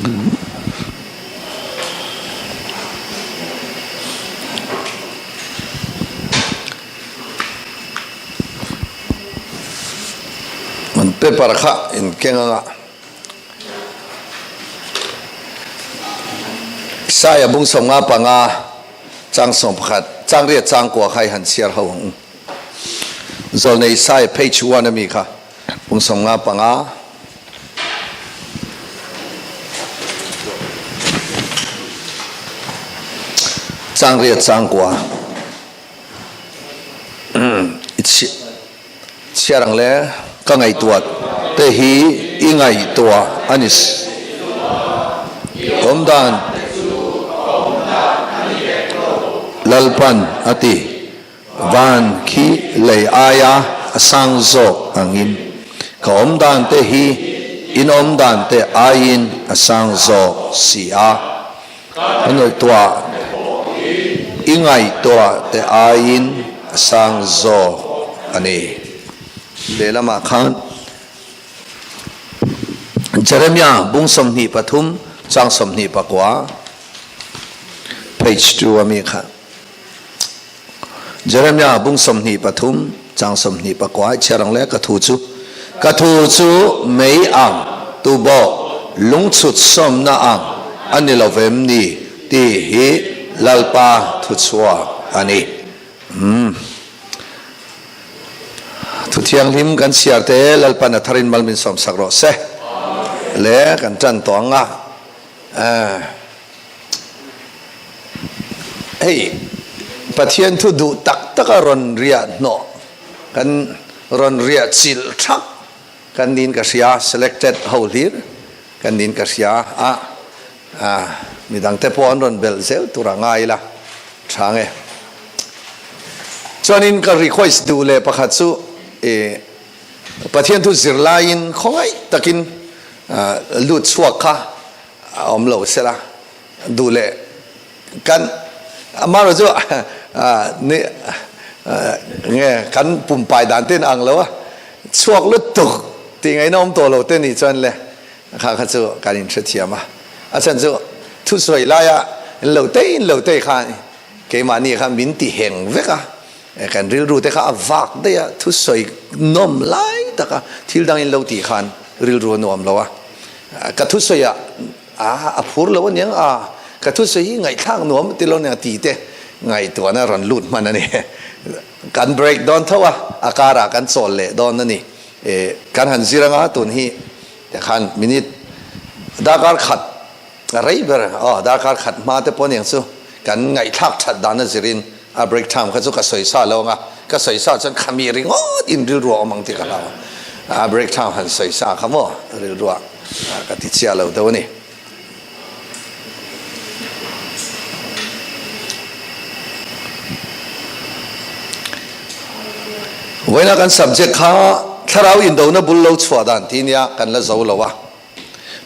An paper kha in keng anga Saia bung 55 chang 11 chang riat chang kua kha i han chhiar ho ang u. Zawlnei Saia page 1 ami kha bung 55 chang riat chang kua i chhiar ang le ka ngaihtuah te hi i ngaihtuah a ni awmdan Lalpan a ti van khi lei aia a sang zawk angin ka awmdan te hi in awmdan te aiin a sang zawk si a. Ka ngaihtuah i ngaihtuah te aiin a sang zawk a ni. Lehlamah khan Jeremiah bung 23 chang 29 page 2 a mi kha Jeremiah bung 23 chang 29 i chhiar ang le ka thu chu ka thu chu mei ang tubawh lungchhut sawmna ang a ni lo vem ni tih hi Lalpa thuchhuak a ni. Umm. Thu thianghlim kan chhiar te Lalpan a tharin mal min sawmsak rawh se. Le kan tan tawh ang a. Hei Pathian thu duh tak tak a rawn riah hnawh kan rawn riah chilh thak kan niin ka hria selected ho hlir kan niin ka hria a midang te pawh an rawn belh zel tur a ngai ila tha nge chuanin ka request duh leh pakhat chu i Pathian thu zirlaiin khawngaih takin lut chhuak kha a awm lo sela duh leh kan amaherawh chu ni nge kan pumpai dan te in ang lo a chhuak lutuk tih ngaihna awm tawh lo te nih chuan le kha kha chu kan in hrethiam a a chhan chu thusawi laia in lo tei in lo tei khan keimahni kha min ti heng vek a kan rilru te kha a vak daih a thusawi nawm lai taka thil dang in lo tih khan rilru a nuam lo a Ka thusawi ah a phur lo aniang a, ka thusawi hi ngaihthlak nuam ti lo aniang tih te ngaihtuahna rawn lut hman a ni. Kan break dawn tho a, a karah kan chawl leh dawn a ni. Kan han zir anga tun hi tikhan minute darkar khat rei ber aw darkar khat hma te pawh aniang chu kan ngaihthlak that dan a zirin a break time kha chu ka sawi sa lo anga, ka sawi sa chuan khami ringawt in rilru a awm ang tih ka hlau a, a break time han sawi sa kha maw rilru ah ka ti chiah lo deuh a ni. Vawiina kan subject kha thlarau indona bul lo chhuah dan tih nia kan la zo lo a,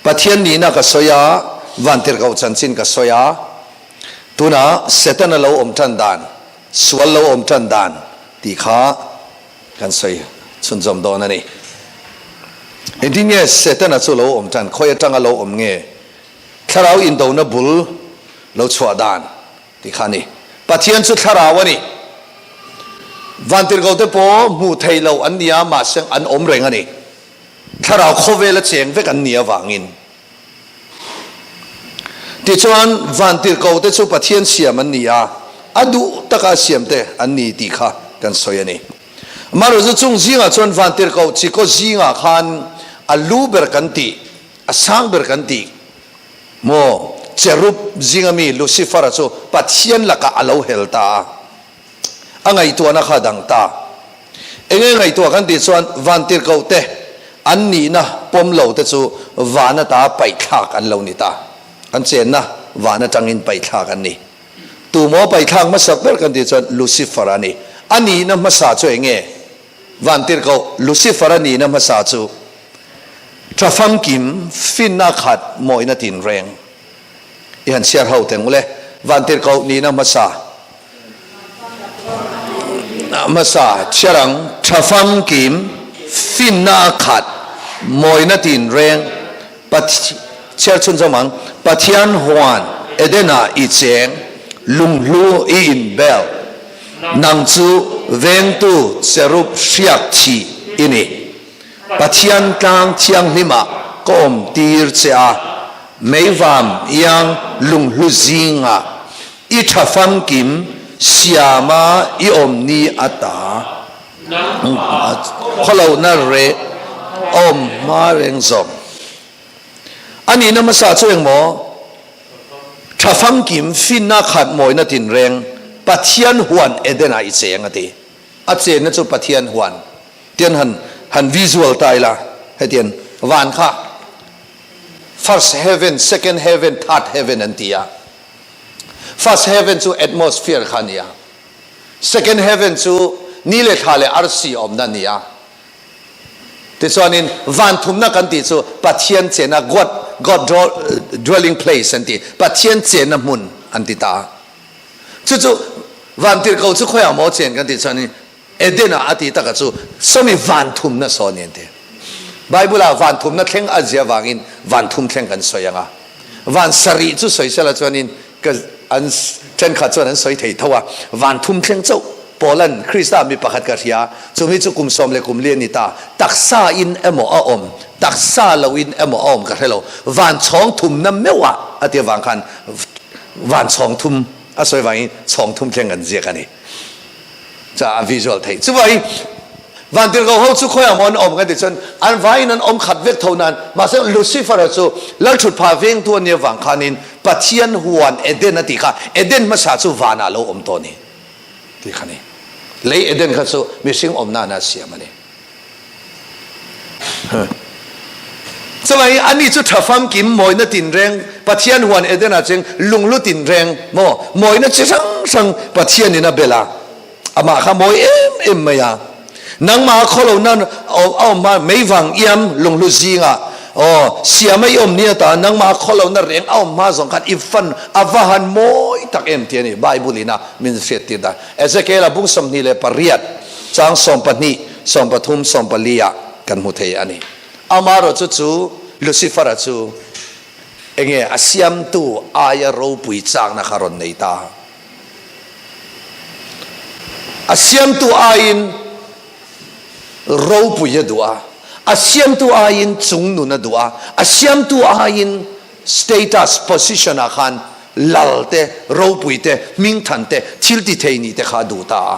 Pathian nihna ka sawi a, vantirhkoh chanchin ka sawi a, Tunah Setana lo awm tan dan, sual lo awm tan dan tih kha kan sawi chhunzawm dawn a ni. Engtin nge Setana chu lo awm tan, khawi atanga lo awm nge? Thlarau indona bul lo chhuah dan tih kha a ni. Pathian chu thlarau a ni. Vantirhkohte pawh hmuh theih loh an ni a, mahse an awm reng a ni. Thlarau khawvela cheng vek an nih avangin. Tichuan, vantirhkohte chu Pathian siam an ni a, a duh taka a siamte an ni tih kha kan sawi a ni. Amaherawhchu chung zingah chuan vantirhkoh chikaw zingah khan a lu ber kan tih, a sang ber kan tih maw, cherub zinga mi Lucifer-a chu Pathian lakah a lo hel ta a, a ngaihtuahna kha a dang ta. Enge ngaihtuah kan tih chuan vantirhkohte an nihna pawm lo te chu van ata paihthlak an lo ni ta. An chenna van atangin paihthlak an ni. Tumaw paihthlak hmasa ber kan tih chuan Lucifer a ni. A nihna hmasa chu enge? Vantirhkoh Lucifer a nihna hmasa chu tha famkim finna khat mawina tinreng. I han chhiar ho teng ule. Vantirhkoh nihna hmasa hmasa chhiar ang. Tha famkim, finna a khat, mawina tinreng, Chhiar chhunzawm ang, Pathian huan Eden-ah i cheng, lunghlu i inbel. Nang chu vengtu cherub hriak thih i ni. Pathian tlang thianghlimah ka awm tir che a, meivam iang lunghlu zingah i tha famkim siama i awm ni ata khawlohna reh awm hma reng zawng. A nihna hmasa chu engmaw? Tha famkim finna khat mawina tinreng Pathian huan Eden-ah i cheng a ti. A chenna chu Pathian huan tian han han visual ta ila hetian van kha first heaven, second heaven, third heaven an ti a. First heaven chu atmosphere kha a ni a. Second heaven chu ni leh thla leh arsi awmna a ni a. Tichuanin van thumna kan tih chu Pathian chenna God God dwelling place an ti Pathian chenna hmun an ti ta a. Chu chu van tirhkoh chu khawiah maw chen kan tih chuanin Eden ah a ti taka chu sawmi van thumna saw ni an ti. Bible ah van thumna thleng a zia vangin van thum thleng kan sawi ang a. Van sarih chu sawi sela chuanin ka an thenkhat chuan an sawi thei tho a, van thum thleng chauh Paula'n Krista mi pakhat ka hria, chumi chu kum sawm leh kum li a ni ta, taksa in emaw a awm, taksa lo in emaw a awm ka hre lo, van chhawng thumna meuh ah a ti avang khan van chhawng thum a sawi vangin chhawng thum thleng kan ziak a ni. Cha a visual theih. Chuvangin Vantirhkoh ho chu khawiah maw an awm kan tih chuan an vaiin an awm khat vek tho nan mahse Lucifer-a chu Lalthutphah vengtu a nia vang khanin Pathian huan Eden a tih kha Eden hmasa chu vanah lo awm tawh a ni tih kha ni. Lei Eden kha chu mihring awm nana a siam a ni. Chuvangin ani chu tha famkim mawina tinreng Pathian huan Eden-ah cheng lunglu tinreng maw mawina chi hrang hrang Pathianin a bel a, amah kha mawi em em mai a. Nangmah khaw lo nan a awm hma meivang iam lunghlu zingah aw siama i awm ni ata nangmah khaw lo na reng a awm hma zawng khan i fan a va han mawi tak em ti a ni Bible in a min hriattir dan. Ezekiel-a bung 28 chang 12, 13, 14 ah kan hmu thei a ni. Amaherawhchu chu Lucifer-a chu enge a siamtu aia ropui chakna kha rawn nei ta. A siamtu aiin ropui a duh a, a siamtu aiin chungnun a duh a, a siamtu aiin status, position ah khan lal te, ropui te, hmingthan te, thil ti thei nih te kha a duh ta a.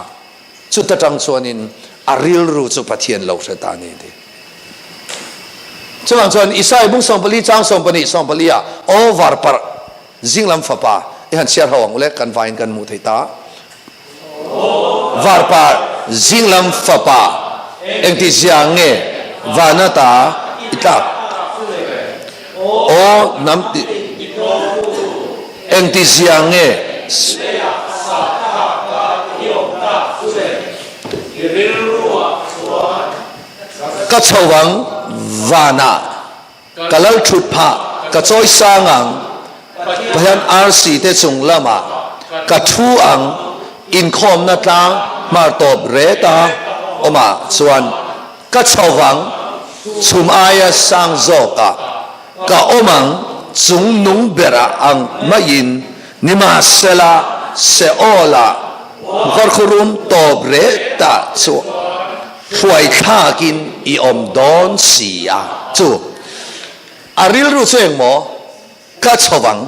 Chuta tang chuanin a rilru chu Pathian lo hre ta a ni ti. Chuvang chuan Isaiah bung 14 chang 12, 14 ah aw varparh Zinglam fapa i han chhiar ho ang ule kan vaiin kan hmuh theih ta. Varpa zinglam fapa engti zia nge vana ta i tlak aw hnam ti engti zia nge ka chho ang vanah Ka lal thut phah, ka chawi sang ang, Pathian arsi te chung lamah ka thu ang, inkhawmna tlang hmar tawp ret a awmah chuan ka chho vang, chhum aia sang zawkah ka awm ang, chung nung berah ang maiin nimahsela Seol-ah kawrkhurum tawp retah chu Hruai thlakin i awm dawn si a, chu a rilru chu engmaw ka chho ang,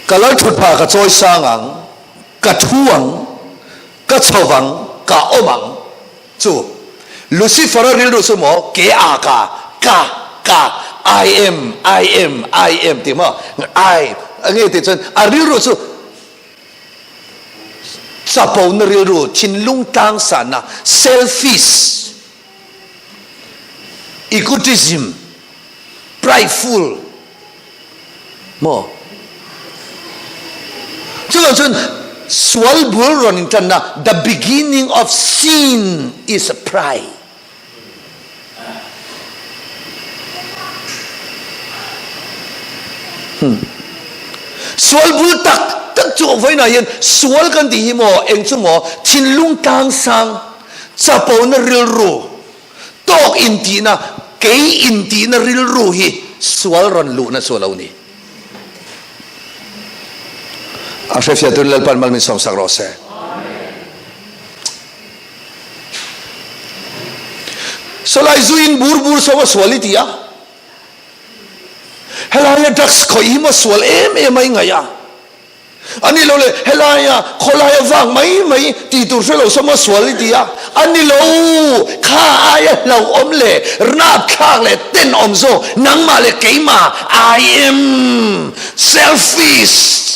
ka lal thut phah ka chawi sang ang, ka thu ang, ka chho ang, ka awm ang, chu Lucifer-a rilru chu maw ke a ka, ka, ka, I am, I am, I am tih maw, I, nge tih chuan a rilru chu Chapona rilru, thinlung tlangsanna, selfish, egotism, prideful maw? Chuvang chuan sual bul rawn intanna, the beginning of sin is pride. Sual bul tak tak chu vawiinah hian sual kan tih hi maw eng chu maw thinlung tlangsang chapona rilru tawk intihna. Kei intihna rilru hi sual rawn luhna chu a lo ni. A hrefiah turin Lalpan mal min sawmsak rawh se. Sawlai zuin bur bur sawm a sual i ti a. Helaia drugs khawih hi maw sual em em a i ngaih a. A ni lo le, helaia khawlaia vak mai mai tih tur hre lo saw maw sual i ti a. A ni lo, kha aia hlauhawm leh rapthlak leh tenawm zawk nangmah leh keimah I am selfish.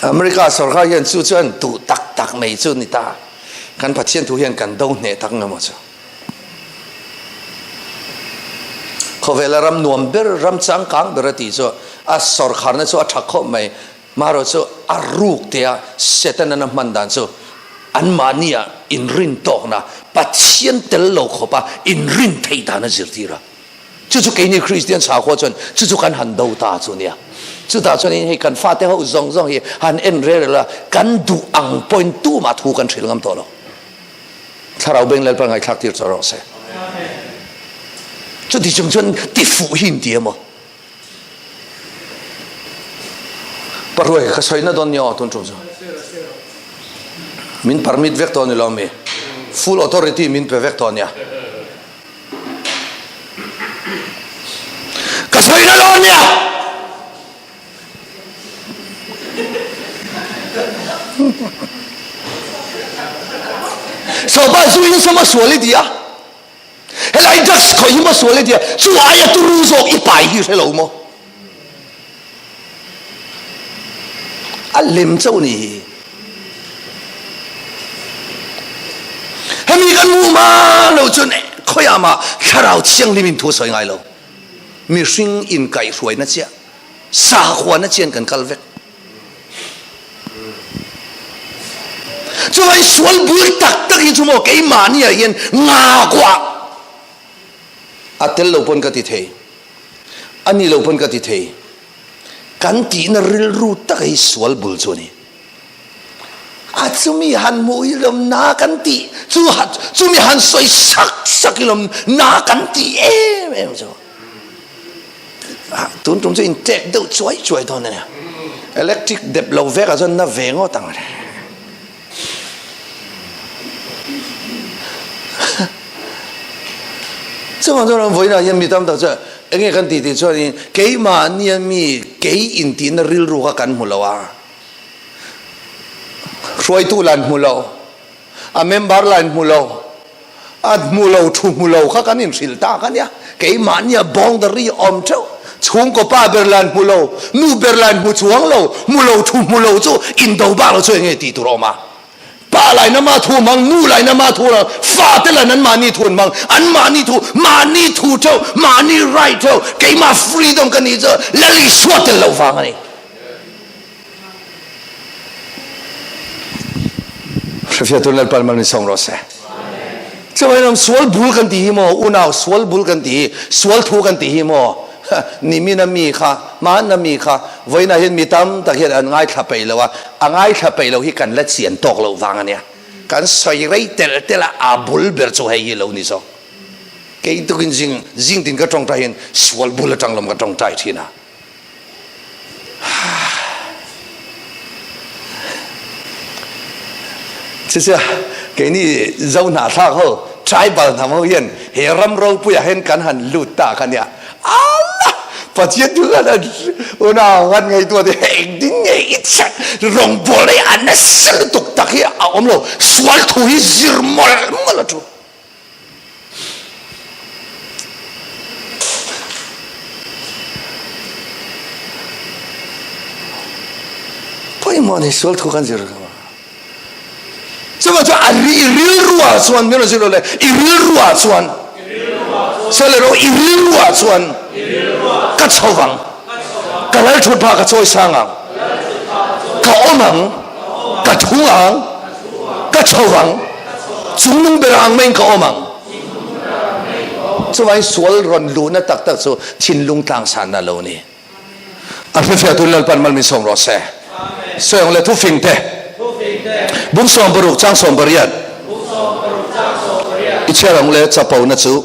America sorkar hian chu chuan duh tak tak mai chu ni ta. Kan Pathian thu hian kan do hneh tak ngemaw chu. Khawvela ram nuam ber, ram changkang ber a tih chu a sorkharna chu a tha khawp mai. Marawh chu a ruk tea Setana hman dan chu anmahnia inrin tawkna, Pathian tel lo khawpa inrin theih dan a zirtir a. Chu chu keini Kristian sakhua chuan chu chu kan han do ta chu nia. Chutah chuanin hei kan fate ho zawng zawng hi han en rel rel a, kan duh ang pawhin tumah thu kan hrilh ngam tawh lo. Thlarau beng Lalpa ngaihthlak tir chaw rawh se. Chuti chung chuan tifuh hi inti emaw? Paruai ka sawi na dawn nia aw tun tum chu. Min permit vek tawh ni lo mi. Full authority min pe vek tawh nia. Ka sawi na dawn nia. Sopa zu in sama sual i ti a. Helai drugs khawih hi maw sual i tia, chu aia turu zawk i pai hi hre lo maw? A lem chauh ni hi. Hemi kan hmuh hma lo chuan khawiah mah thlarau thianghlim in thu a sawi ngai lo. Mihring inkaihhruaina chiah, sakhuana chian kan kal vek. Chuvai sual bul tak tak hi chu maw keimahni ah hian ngakuah a tel lo pawn ka ti thei, a ni lo pawn ka ti thei. Kan tihna rilru tak hi sual bul chu a ni. A chumi han hmuh hi lawm na kan tih chu chumi han sawi sak sak hi lawm na kan tih em em chu. Tun tum chu in tek deuh chuai chuai dawn a nia. Electric dep lo vek ah chuan na ve ngawt ang. Chuvang chuan an vawiinah hian mi tam tak chuan enge kan tih tih chuanin keimahni a mi kei intihna rilru kha kan hmu lo a. Hruaitu la an hmu lo, a member la an hmu lo, a hmu lo thu hmu lo kha kan inhrilh tak a nia. Keimahnia boundary awm theuh, chhungkaw pa ber la an hmu lo, nu ber la an hmu chuang lo, hmu lo thu hmu lo chu indo bak lo chu enge tih tur a awm a. Pa lain ama thu hmang, nu lain ama thu hmang, fate lain anmahni thu an hmang, anmahni thu, mahni thu theuh, mahni right theuh, keimah freedom ka nih chu Lal Isua tel loh vang a ni. Hrefiah tur Lalpan mal min sawm rawh se. Chuan am sual bul kan ti hi maw unau sual bul kan ti hi sual thu kan ti hi maw nimin a mi kha hman a mi kha vawiinah hian mi tam tak hian an ngaithla peih lo a a ngaithla peih lo hi kan la chian tawk loh vang a nia kan sawi rei telh telh a a bul ber chu hei hi lo ni zawk kei tukin zing zing tin ka tawngtai hian sual bul atang lawm ka tawngtai thin a Chuchu keini Zo hnahthlak ho, tribal hnam ho hian he ram ropuiah hian kan han lut ta kha nia. Allah! Pathian chu kan han unau kan ngaihtuah te engtin nge i chhiat rawngbawl hi a nasa lutuk tak hi a awm lo. Sual thu hi zir mawlh mawlh a thu. Pawimawh ni sual thu kan zir lo. Chuvang chuan a ri i rilruah chuan min rawn zir lo le i rilruah chuan sawi leh rawh i rilruah chuan ka chho vang ka lal thut phah ka chawi sang ang ka awm ang ka thung ang ka chho vang Chungnung ber ang maiin ka awm ang. Chuvangin sual rawn luhna tak tak chu thinlung tlangsanna a lo ni. A hrefiahtu Lalpan mal min sawm rawh se. Sawiang leh thufing te. Bung 16 chang 18. I chhiar ang le chapona chu.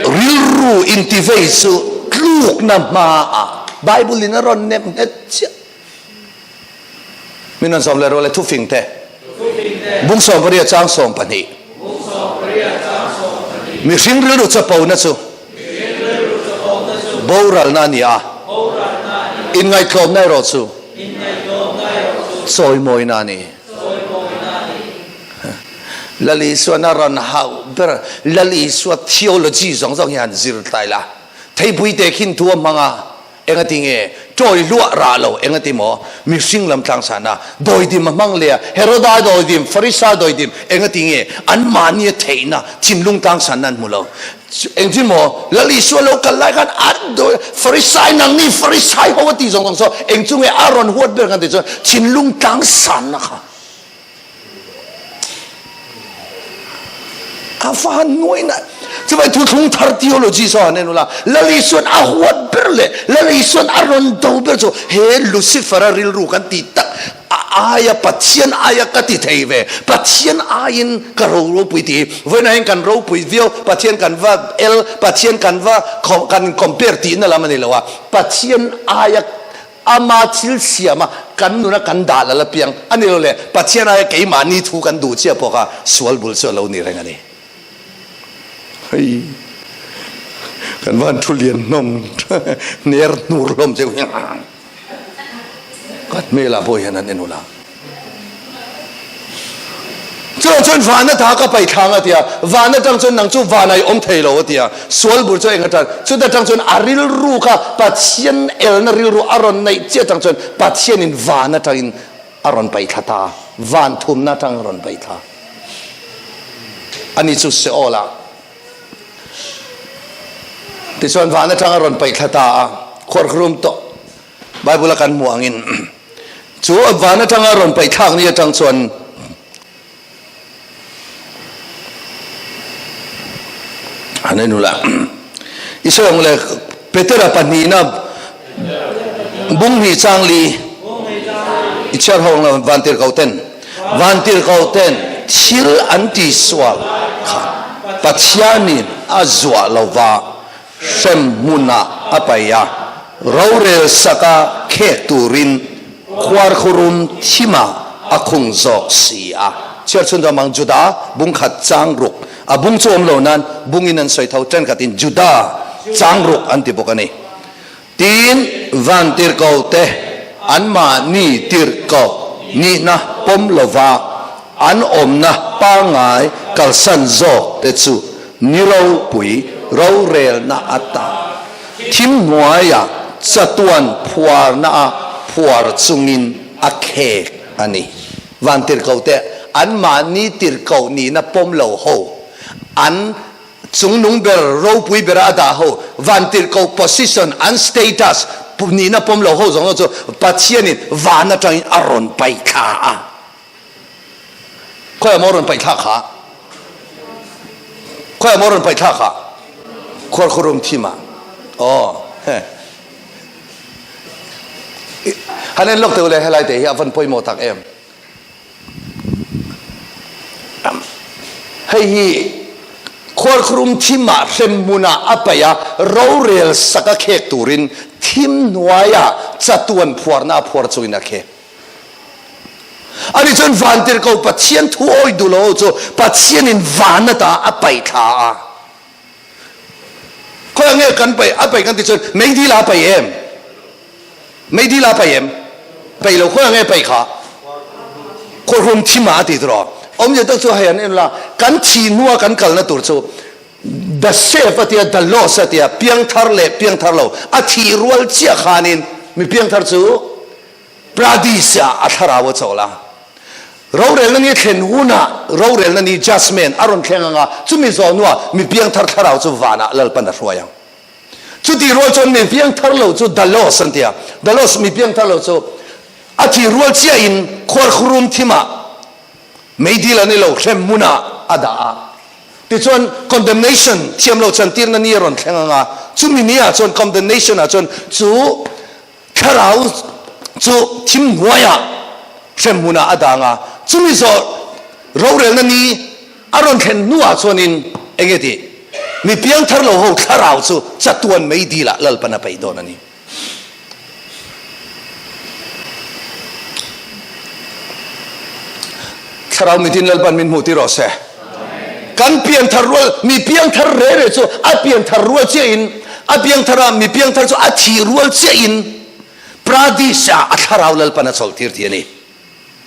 Rilru intivei chu tlukna hmaah Bible in a rawn nem nghet chiah. Min rawn sawm leh rawh le thufing te. Bung 18 chang 12. Mihring rilru chapona chu boralna a ni a, inngaihtlawmna erawh chu chawimawina a ni. Lal Isuan a rawn hauh ber, Lal Isua theology zawng zawng hi han zir tlai la, theipui te khin thu a hmang a, Engati nge tawi hluah rah lo? Engati maw mihring lam tlangsana dawidim a hmang leh a, Heroda dawidim, Farisa dawidim, engati nge anmahnia theihna thinlung tlangsanna an hmu lo? Engtin maw Lal Isua lo kal lai khan an dawi, Farisai nangni Farisai ho a tih zawng zawng saw eng chu nge a rawn huat ber kan tih chuan thinlung tlangsanna kha. A va han nuai na chuvai thuthlung thar theology saw han en ula Lal Isuan a huat ber leh Lal Isuan a rawn do ber chu he Lucifer a rilru kan tih tak a aia Pathian aia ka ti thei ve Pathian aiin ka ro ropui tih hi vawiinah hian kan ropui viau Pathian kan va el Pathian kan va kan compare tihna lam a ni lo a Pathian aia Ama thil siama kan nuna kan dah lal apiang a ni lo le, Pathian aia keimahni thu kan duh chiah pawh kha sual bul chu a lo ni reng a ni. Hei, kan van thu lian hnawm ner hnur hlawm che kan hmelah pawh hian an en ula. Chuvang chuan van ata ka paih thlang a ti a, van atang chuan nang chu van ah i awm thei lo a ti a, sual bur chu eng atang, chuta tang chuan a rilru kha Pathian elna rilru a rawn neih chiah atang chuan Pathianin van atangin a rawn paih thla ta a, van thumna atang a rawn paih thla a ni chu Seol ah. Tichuan van atang a rawn paih thla ta a, khuarkhurum tawh. Bible a kan hmuh angin chu van atanga rawn paihthlak ni atang chuan an en ula i sawi ang le Petera pahnihna bung hnih chang li i chhiar ho ang lo vantirhkoh ten vantirhkoh ten thil an ti sual kha Pathianin a zuah lova Hrem hmunah a paih a, rorel saka khek turin khuarkhurum thimah a khung zawk si a. Chhiar chhun chuan mang Juda bung khat chang ruk, a bung chu awm lo nan bungin an sawi tho, thenkhatin Juda chang ruk an ti bawk a ni. Tin, van tirhkoh te anmahni tirhkoh nihna pawm lova an awmna pangngai kalsan zawk te chu ni ropui rorelna ata thim hnuaiah chatuan phuarna a phuar chungin a khek a ni. Van tirhkoh te anmahni tirhkoh nihna pawm lo ho an Chungnung ber, ropui bera a dah ho, vantirhkoh position, an status, nihna pawm lo ho zawng zawng chu Pathianin van atangin a rawn paih thla a. Khawiah maw a rawn paih thlak kha? Khawiah maw a rawn paih thlak kha? Khuarkhurum thimah. Aw, he. Han en lawk teh u le, helai te hi a van pawimawh tak em. Hei hi khuarkhurum thimah hrem hmunah a paih a, rorel sak a khek turin thim hnuaiah chatuan phuarna a phuar chungin a khek. Ani chuan vantirhkoh Pathian thu awih duh lo ho chu Pathianin van ata a paih thla a. Khawiah nge kan paih a paih kan tih chuan meidil ah a paih em? Meidil ah a paih em? Paih lo khawiah nge paih kha? Khuahrum thim ah a ti tawh. Awmzia tak chu hei an en la, kan thih hnua kan kalna tur chu the safe a tia, the lost a tia, piangthar leh piangthar lo a thih rual chiah khanin mi piangthar chu Paradis ah a thlarau a chawl a. Rorelna ni thlen hunah rorelna ni, judgement, a rawn thleng ang a, chumi zawh hnuah mi piangthar thlarau chu vanah Lalpan a hruai ang. Chutih rual chuan mi piangthar lo chu the lost an ti a, the lost mi piangthar lo chu a thih rual chiahin khuarkhurum thimah meidil an ni lo, hrem hmunah a dah a. Tichuan condemnation, thiam lo chantirna ni a rawn thleng ang a, chumi ni ah chuan condemnation ah chuan chu thlarau chu thim hnuaiah hrem hmunah a dang a, chumi zawh rorelna ni a rawn thlen hnuah chuanin enge tih? Mi piangthar lo ho thlarau chu chatuan mei dilah Lalpan a peih dawn a ni. Thlarau mitin Lalpan min hmuh tir rawh se. Kan pianthar rual, mi piangthar re re chu a pianthar rual chiahin, a piangthar a mi piangthar chu a thih rual chiahin Pradis ah a thlarau Lalpan a chawlh tir tih a ni.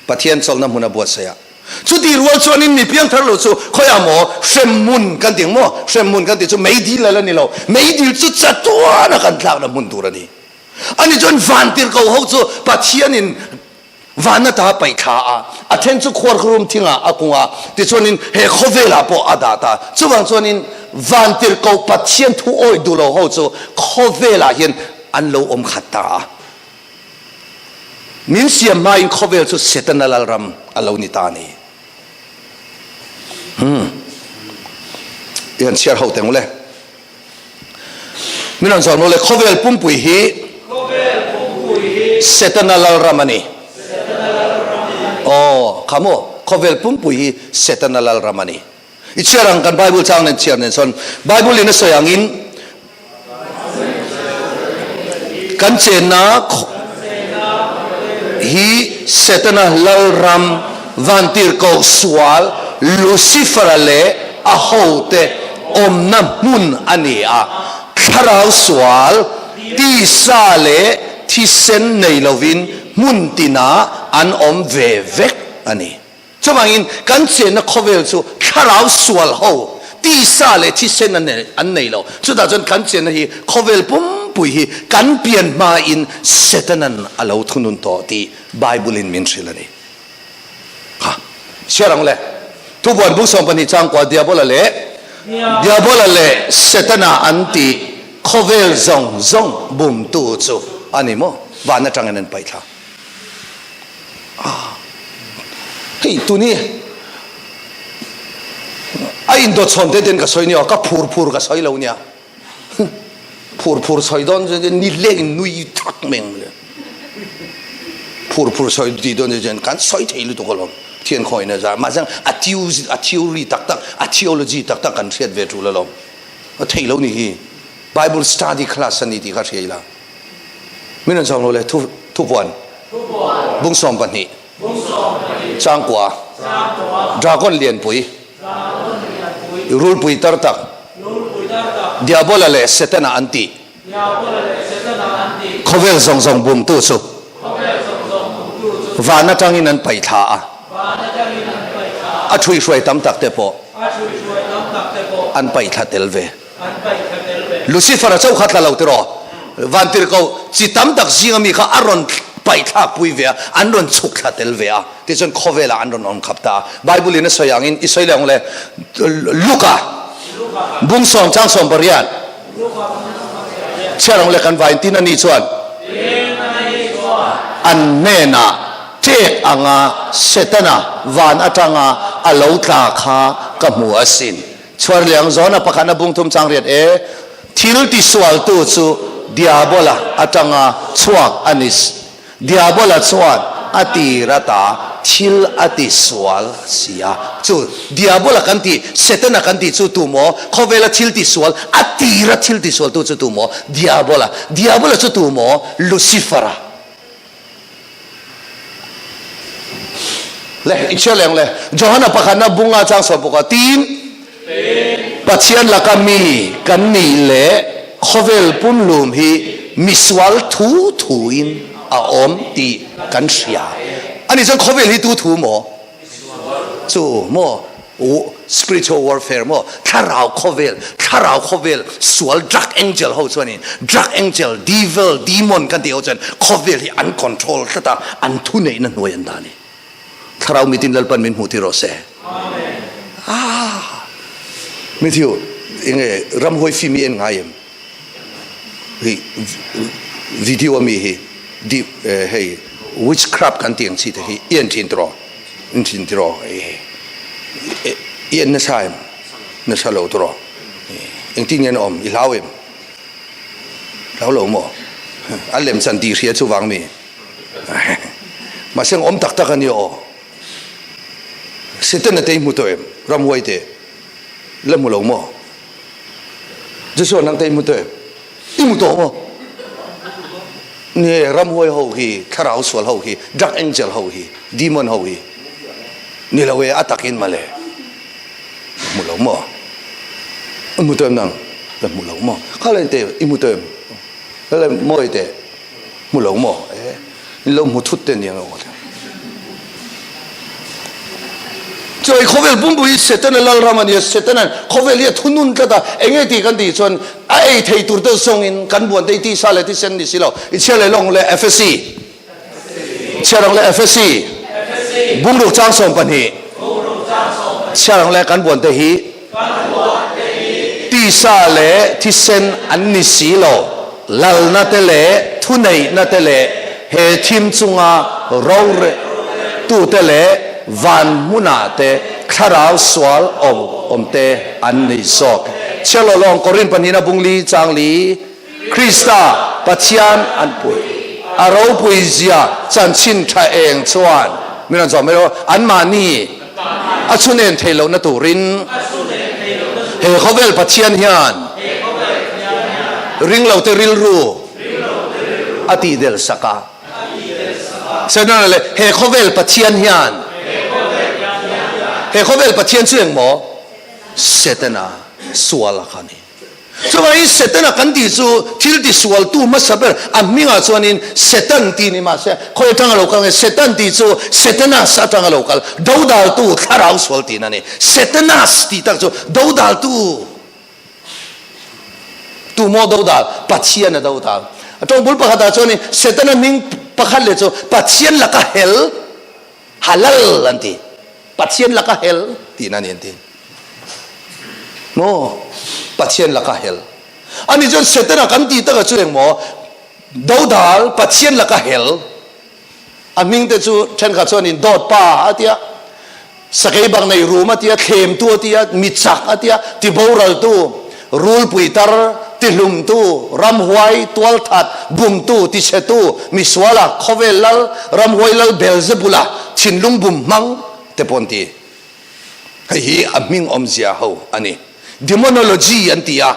Pathian chawlhna hmun a buatsaih a. Chutih rual chuanin mi piangthar lo chu khawiah maw hremhmun kan ti ang maw? Hremhmun kan tih chu meidil a la ni lo. Meidil chu chatuana kan tlakna hmun tur a ni. Ani chuan vantirhkoh ho chu Pathianin van ata paih thla a, a then chu khuarkhurum thingah a kung a, tichuanin he khawvelah pawh a dah ta. Chuvang chuanin vantirhkoh Pathian thu awih duh lo ho chu khawvelah hian an lo awm khat ta a. Min siam hmain khawvel chu Setana lalram a lo ni ta a ni. Hmm. I han chhiar ho teng ule. Min han zawm ule khawvel pumpui hi Setana lalram a ni. Oh, kha maw khawvel pumpui hi Setana lalram a ni. I chhiar ang kan Bible chang nen chhiar nen sawn Bible in a sawi angin kan chenna hi Setana lalram vantirhkoh sual Lucifer-a leh a hote awmna hmun a ni a, thlarau sual tisa leh thisen nei lovin hmun tinah an awm ve vek a ni. Chuvangin kan chenna khawvel chu thlarau sual ho tisa leh thisen an nei lo. Chutah chuan kan chenna hi khawvel pumpui hi kan pian hmain Setanan a lo thunun tawh tih Bible-in min hrilh a ni. Kha chhiar ang le. Thubuan bung 12 changkua Diabola leh Diabola leh Setana an tih khawvel zawng zawng bumtu chu a ni maw? Van atangin an paihthla. Ah, hei tuni a indawt chhawn te ten ka sawi nia, ka phur phur ka sawi lo nia. Phur phur sawi dawn chuan ni leng in nui thak mai ang le. Phur phur sawi ti dawn chuan kan sawi thei lutuk alawm. Thian khawi na zar. Mahse a a theory tak tak, a theology tak tak kan hriat ve tul alawm. A thei lo ni hi. Bible study class ani tih kha hria ila. Min rawn chhawng lo le thu thupuan bung 12 changkua dragon lianpui rulpui tar tak diabola leh setana an tih khawvel zawng zawng bumtu chu van atangin an paih thla a a thuihhruai tam tak te pawh an paih thla tel ve. Lucifer-a chauh kha tla lo tiraw? Vantirhkoh chi tam tak zinga mi kha a rawn paihthlak pui ve a, an rawn chhuk thla tel ve a, tichuan khawvelah an rawn awm khap ta a. Bible-in a sawi angin i sawi leh ang le, Luka bung sawm chang 18 chhiar ang le kan vain tin a ni chuan an hnenah ṭek anga Setana van aṭanga a lo tla kha ka hmu asin. Chhuar liang zawna pakhat a bung thum chang riat e, Thil tisualtu chu Diabola atanga chhuak a ni. Diabola chuan a tir ata thil a tisual si a. Chu Diabola kan tih, Setana kan tih chu tu maw? Khawvela thil tisual, a tira thil tisualtu chu tu maw? Diabola. Diabola chu tu maw? Lucifer-a. Le i chhiar leng le Johana pakhatna bunga chang sawm bawk a tin Pathian laka mi kan nih leh khawvel pumhlum hi misual thu thu in a awm tih kan hria ani chuan khawvel hi tu thu maw Chu maw spiritual warfare maw thlarau khawvel thlarau khawvel sual drug angel ho chuanin drug angel devil demon kan tih ho chuan khawvel hi an control tlat a an thu neihna hnuai an dah a ni thlarau mitin Lalpan min hmuh tir rawh se ah Matthew enge ramhuai film hi en ngai em hei video ami hi deep hei witchcraft kan tih ang chi te hi i en thin tiraw? En thin tiraw? I en nasa em? Nasa lo tawh engtin nge an awm i hlau em? Hlau lo maw? A lem chan tih hria chuvang mi. Mahse awm tak tak a nia aw. Setana te i hmu tawh em? Ramhuai te la hmu lo maw? Joshua nang te i hmu tawh em? I hmu tawh maw? Nge ramhuai ho hi, thlarau sual ho hi, dark angel ho hi, demon ho hi ni lo e a takin male. Hmu lo maw? I hmu tawh em nang? La hmu lo maw? Kha le te i hmu tawh em? Kha le mawi te hmu lo maw? E in lo hmu thut te nia ngawt. Chuai khawvel pumpui hi Setana lalram a nia, Setana khawvel hi a thunun tlat a, enge tih kan tih chuan a ei thei tur deuh zawngin kan buan te hi tisa leh thisen ni si lo. I chhiar leh lawng le Efesi. Chhiar ang le Efesi. Bungruk chang 12. Chhiar ang le kan buan te hi tisa leh thisen an ni si lo. Lalna te leh thuneihna te leh he thim chunga rore tute leh van hmunah te thlarau sual awm awm te an ni zawk. Chhiar lo lawng Korin pahnihna bung li chang li Krista Pathian an pui a ropui zia chanchin tha eng chuan min rawn zawh mai lo anmahni a chhunen thei lohna turin he khawvel Pathian hian ringlote rilru a tihdel sak a. Sawi le he khawvel Pathian hian he khawvel Pathian chu engmaw Setana sual a kha a ni. Chuvangin Setana kan tih chu thil tisualtu hmasa ber a hmingah chuanin Setan tih ni mahse khawi atanga lo kal nge Setan tih chu Setanas atanga lo kal dodaltu thlarau sual tihna a ni. Setanas tih tak chu dodaltu tu maw dodal? Pathian a dodal. A tawng bul pakhatah chuanin Setana hming pakhat leh chu Pathian laka hel halal an ti. Pathian laka hel tihna a ni an ti. Maw? Pathian laka hel. Ani chuan Setana kan tih takah chu engmaw? Dodal, Pathian laka hel. A hming te chu thenkhat chuanin dawt pa a tia, sakei bak nei rum a tia, thlemtu a tia, mi chak a tia, tiboraltu, rulpui tar, tihlumtu, ramhuai, tualthat, bumtu, tichhetu, misuala, khawvel lal, ramhuai lal Beelzebula, thinlung bum hmang te pawh an ti. Hei hi a hming awmzia ho a ni. Demonology an ti a,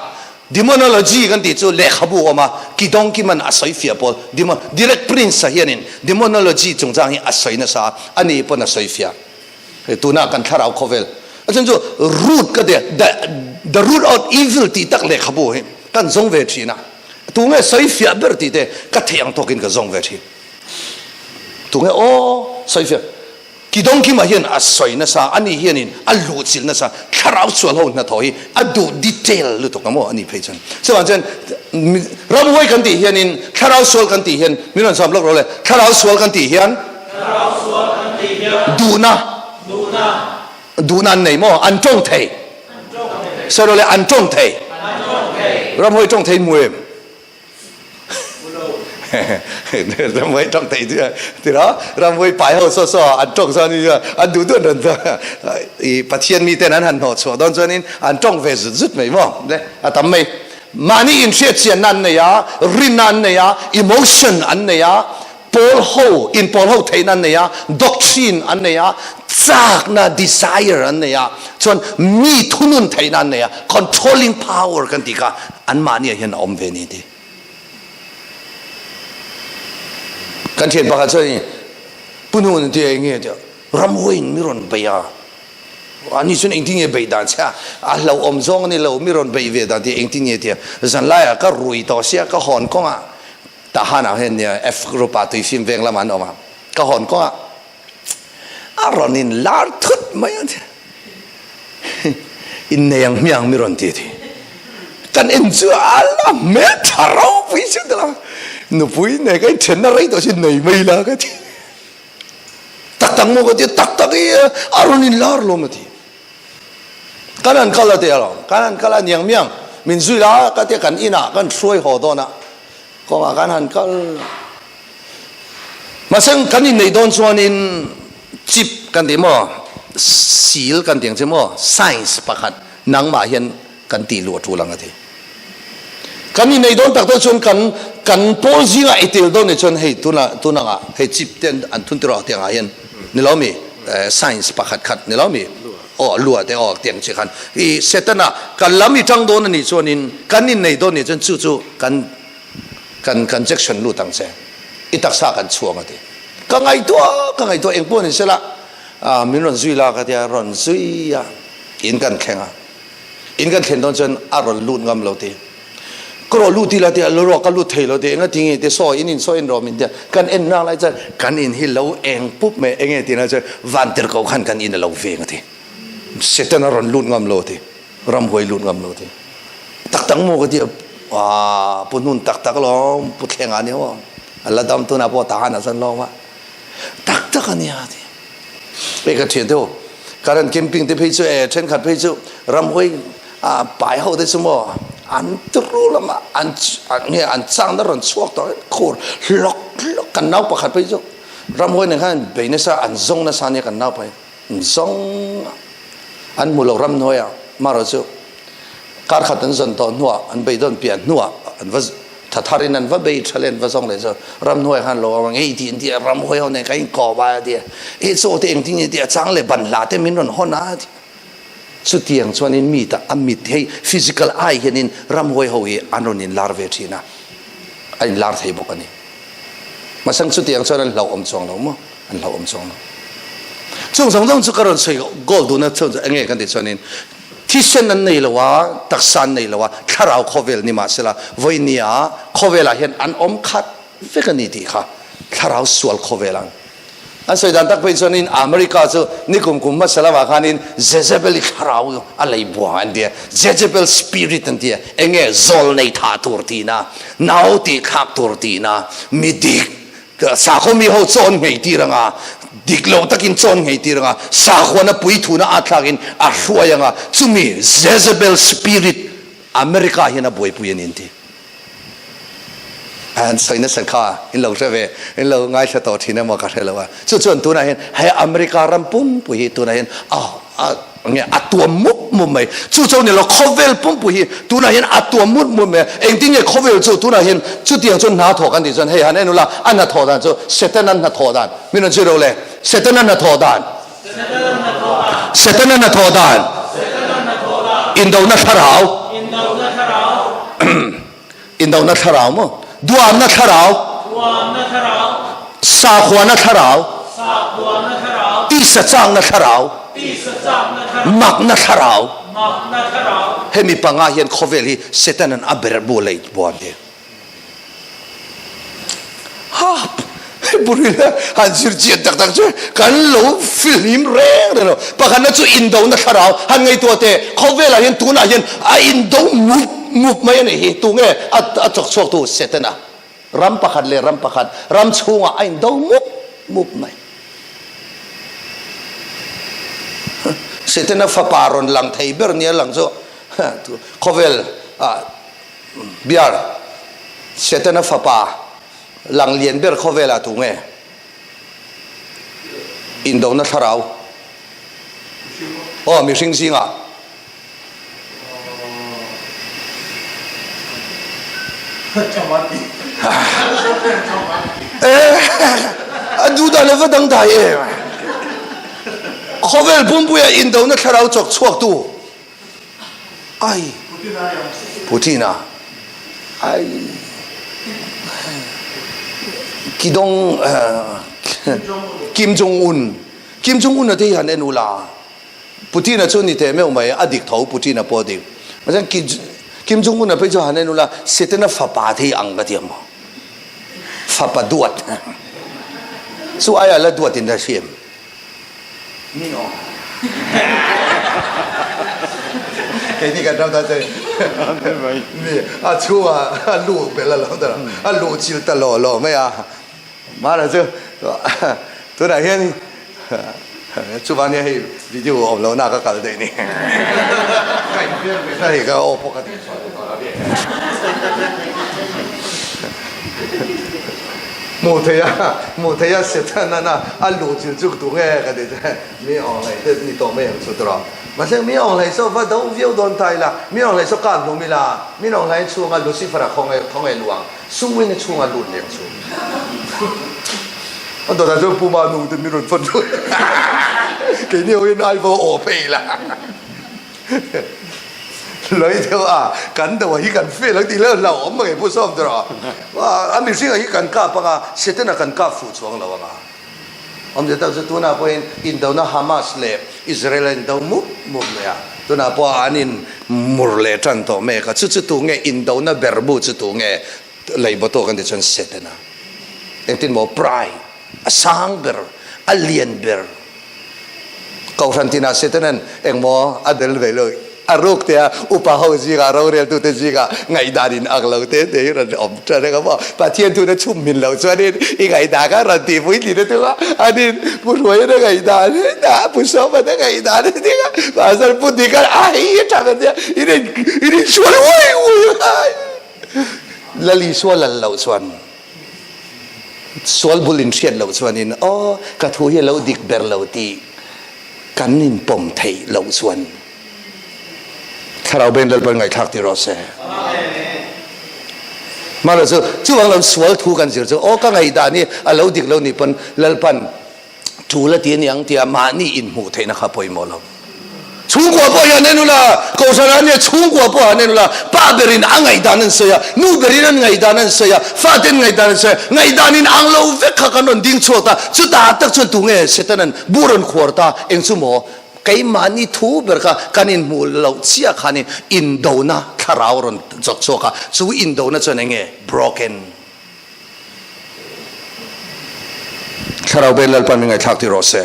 Demonology kan tih chu lehkhabu a awm a, Kidong Kiman a sawi fiah pawl. Demon, Direct Prince-a hianin Demonology chungchang hi a sawi nasa a, ani pawn a sawi fiah. Hei tuna kan thlarau khawvel a chhan chu root ka ti a, the, the root of evil tih tak lehkhabu hi kan zawng ve thin a, tunge sawi fiah ber tih te ka theih ang tawkin ka zawng ve thin. Tunge aw sawi fiah. Kidawngkima hian a sawi nasa, ani hianin a luhchilh nasa, thlarau sual ho hnathawh hi a duh detail lutuk ang maw ani phei chuan. Chuvang chuan ramhuai kan tih hianin thlarau sual kan tih hian min rawn sawm lawk rawh le, thlarau sual kan tih hian duhna duhna an nei maw, an tawng thei, sawi rawh le an tawng thei, ramhuai tawng thei hmu em? Ramhuai tawng thei chu tiraw ramhuai pai ho saw saw an tawng chuan an duh duh an rawn i Pathian mi ten an han hnawh chhuah dawn chuanin an tawng ve zut zut mai maw le a tam mai mahni inhriat chianna an nei a rinna an nei a emotion an nei a pawl ho in pawl ho theihna an nei a doctrine an nei a chakna desire an nei a chuan mi thunun theihna an nei a controlling power kan tih kha an mahni ah hian a awm ve ni ti kan thian pakhat chuan punu an ti a enge ti ramhuai in mi rawn bei a ani chuan engtin nge bei dan che a a hlauhawm zawng ani lo mi rawn bei ve dan ti engtin nge ti a zanlai ah ka rui tawh sia ka hawn kawng ah Tahan ah hian nia F group ah tuifim veng lamah an awm a, ka hawn kawngah a rawn in lar thut mai a ti. Innei ang hmiang mi rawn ti a ti. Kan en chu a la hmel tha ropui chu ta la. Nupui nei ka inthenna rei tawh chu nei mai la ka ti. Tak tak maw ka ti a, tak tak i a rawn in lar lawm a ti. Kan han kal a ti alawm, kan han kal a niang miang min zui la ka tia kan inah kan hruai haw dawn a, kawngah kan han kal. Mahse kan inneih dawn chuanin chip kan ti maw, seal kan ti ang che maw, science pakhat. Nangmah hian kan tih luh a tul ang a ti. Kan innei dawn tak tak chuan kan kan pawl zingah i tel dawn nih chuan hei tuna tun angah hei chip te an thun tir awk tiang ah hian ni lo mi science pakhat khat ni lo mi aw lua te aw tiang chi khan i setana kan lam i tang dawn anih chuanin kan innei dawn nih chuan chu chu kan kan kan jection lut ang che i taksa kan chhuang a ti. Ka ngaihtuah ka ngaihtuah engpawh ni sela min rawn zui la ka tia rawn zui a in kan thleng a. In kan thlen dawn chuan a rawn lut ngam lo ti. Ka rawh lut ila ti a, rawh ka lut thei lo ti, enga ti nge ti, saw in in saw en rawh min tia, kan en rang lai chuan kan in hi lo eng pup mai, enge ti na chuan vantir ko khan kan in a lo veng a ti. Satan a rawn lut ngam lo ti, ramhuai lut ngam lo ti. Tak tak maw ka ti a, aa pu hnun tak tak alawm, pu thleng a nia aw, a la dam tunah pawh tahan a zan lawm a, tak tak a nia a ti. Hei ka thian deuh current camping te phei chu e thenkhat phei chu ramhuai a pai ho te chu maw an turu lama an nge an chang na rawn chhuak tawh khur hlawk hlawk kan nau pakhat phei chu ramhuai nen khan bei nasa an zawng nasa nia kan nau phei an zawng an hmu lo ramhnuai ah marawh chu Kar khat an zawn tawh hnuah, an beidawn piah hnuah an va tha tharin an va bei tha leh an va zawng leh chu ramhnuai khan lo awm a, ngei ti an ti a, ramhuai ho nen kan inkawp a ti a, e chaw te engtin nge ti a, chang leh ban hla te min rawn hawn a ti. Chutiang chuanin mi tak a mit hei physical eye hianin ramhuai ho hi an rawn inlar ve thin a, a inlar thei bawk a ni. Mahse chutiang chuan an hlauhawm chuang lo maw? An hlauhawm chuang lo. Chung zawng zawng chu ka rawn sawi goal duhna chuan enge kan tih chuanin Thisen an nei lo a, taksa an nei lo a, thlarau khawvel ni mahsela vawinia khawvelah hian an awm khat vek a ni tih kha thlarau sual khawvel ang an sawi dan tak phei chuanin America chu nikum kum hmasa lamah khanin Jezebel-i thlarau a lei buang an ti a, Jezebel spirit an ti a, enge zawl nei thah tur tihna, nau tih thlak tur tihna, mi dik Sakhaw mi ho chawn nghei tir anga, dik lo takin chawn nghei tir anga, sakhuana puithuna a thlakin a hruai anga, chumi Jezebel spirit America hian a buaipui a ni an ti. An sawi nasa kha in lo hre ve, in lo ngaithla tawh thin emaw ka hre lo a. Chu chuan tunah hian he America ram pumpui hi tunah hian a Nge a tuam mup mup mai. Chu chu ni lo khawvel pumpui hi tunah hian a tuam mup mup mai. Engtin nge khawvel chu tunah hian chutiang chuan hna thawh kan tih chuan hei han en ula a hna thawh dan chu Setana hna thawh dan. Min rawn zir ro le. Setana hna thawh dan. Setana hna thawh dan. Indona thlarau. Indona thlarau maw? Duamna thlarau. Sakhuana thlarau. Tisa chakna thlarau. Makna thlarau. Hemi panga hian khawvel hi Setanan a ber bu lei buan hi. Ha! Burila han zir chian tak tak chu kan lo fihlim reng reng lo. Pakhatna chu indona thlarau han ngaihtuah teh, khawvelah hian tunah hian a indo mup mup mai a nih hi. Tunge a a chawk chhuak tu? Setana. Ram pakhat leh ram pakhat, ram chhungah a indo mup mup mai. Setana fapa rawn lang thei ber nia lang chu khawvel ah biar Setana fapa Lang lian ber khawvelah tu nge? Indona thlarau. Aw, mihring zingah. A duh dan a va dangdai em? Khawvel pumpuia indona thlarau chawk chhuaktu. Ai Putin a ai Kidong Kim Jong Un Kim Jong Un a te han en ula Putin a chu ni te meuh mai a dik tho Putin a pawh dik Machan Kim Jong Un a phei chu han en ula Setana fapa thei ang ka ti ang fapa duat chu ai ala duat in la hriam Ni aw. Keini kan ram ta che mi a chhunga a lu bel a lo ta a lu chil ta lo lo mai a mara chu tunah hian chuvan hian hei video awm lo na ka kal daih ni hei ka aw pawh ka tih chhuah tawh lo Hmuh theih a, hmuh theih a Setana a luh chil chu tu nge ka ti che, mi aw ngaih te ni tawh mai ang chu tawh. Mahse mi awng hlei saw va do viau dawn ta ila, mi awng hlei saw kap hlum ila, min awng hlei chhunga Lucifer-a khawnge khawnge luang suin a chhunga lut leng chu. A dawtah chuan Pu Manu te min rawn phawt lut. Keini ho hian ai vo aw phei ila. Loi deuh a, kan do hi kan fail ang tih leh hlauhawm mai Pu Sawm tawh rawh. A mihring ah hi kan kap anga, Setana kan kap fuh chuang lo anga. Awmzia tak chu tunah pawhin indona Hamas leh Israel a indo mup mup mai a, tunah pawh an in mur leh tan tawh mek a, chu chu tu nge indona ber bu chu tu nge lei bawtu kan tih chuan Setana engtin maw pride a sang ber a lian ber Kohhran tinah Setanan engmaw a del ve lo. A ruk te a upa ho zingah roreltute zingah ngaihdan in ang lo te te hi rawn awm tan a maw. Pathian thuna chhum min lo chuanin i ngaihdan kha rawn tih pui tih na tum a, anin Pu Hruaian a ngaihdan hetah Pu Sawman a ngaihdan a tia Pastor Pu Dika'n a hei a tha ka tia in in insual uai uai a. Lal Isua lal loh chuan. Sual bul inhriat loh chuanin aw ka thu hi a lo dik ber lo tih kan inpawm theih loh chuan Thlarau Beng Lalpan ngaihthlak ti rawh se. Mahlo chu chuvang lo sual thu kan zir chu aw ka ngaihdan hi a lo dik lo nih pawn Lalpan Ṭul a ti a niang tia mahni inhmuh theihna kha pawimawh lo. Chhungkua pawh hian en ula, Kohhran ah nia chhungkua pawh han en ula, pa berin a ngaihdan an sawi a, nu berin an ngaihdan an sawi a, faten ngaihdan an sawi a, ngaihdan in ang lo vek kha kan rawn ding chhuak ta, chutah tak chuan tunge Setana'n bu rawn khuar ta, eng chu maw? Keimahni thu ber kha kan inhmuh loh chiah khanin indona thlarau rawn zawt chhuak a, chu indona chuan eng nge? Broken. Thlarau Ben Lalpan min ngaihthlak ti rawh se.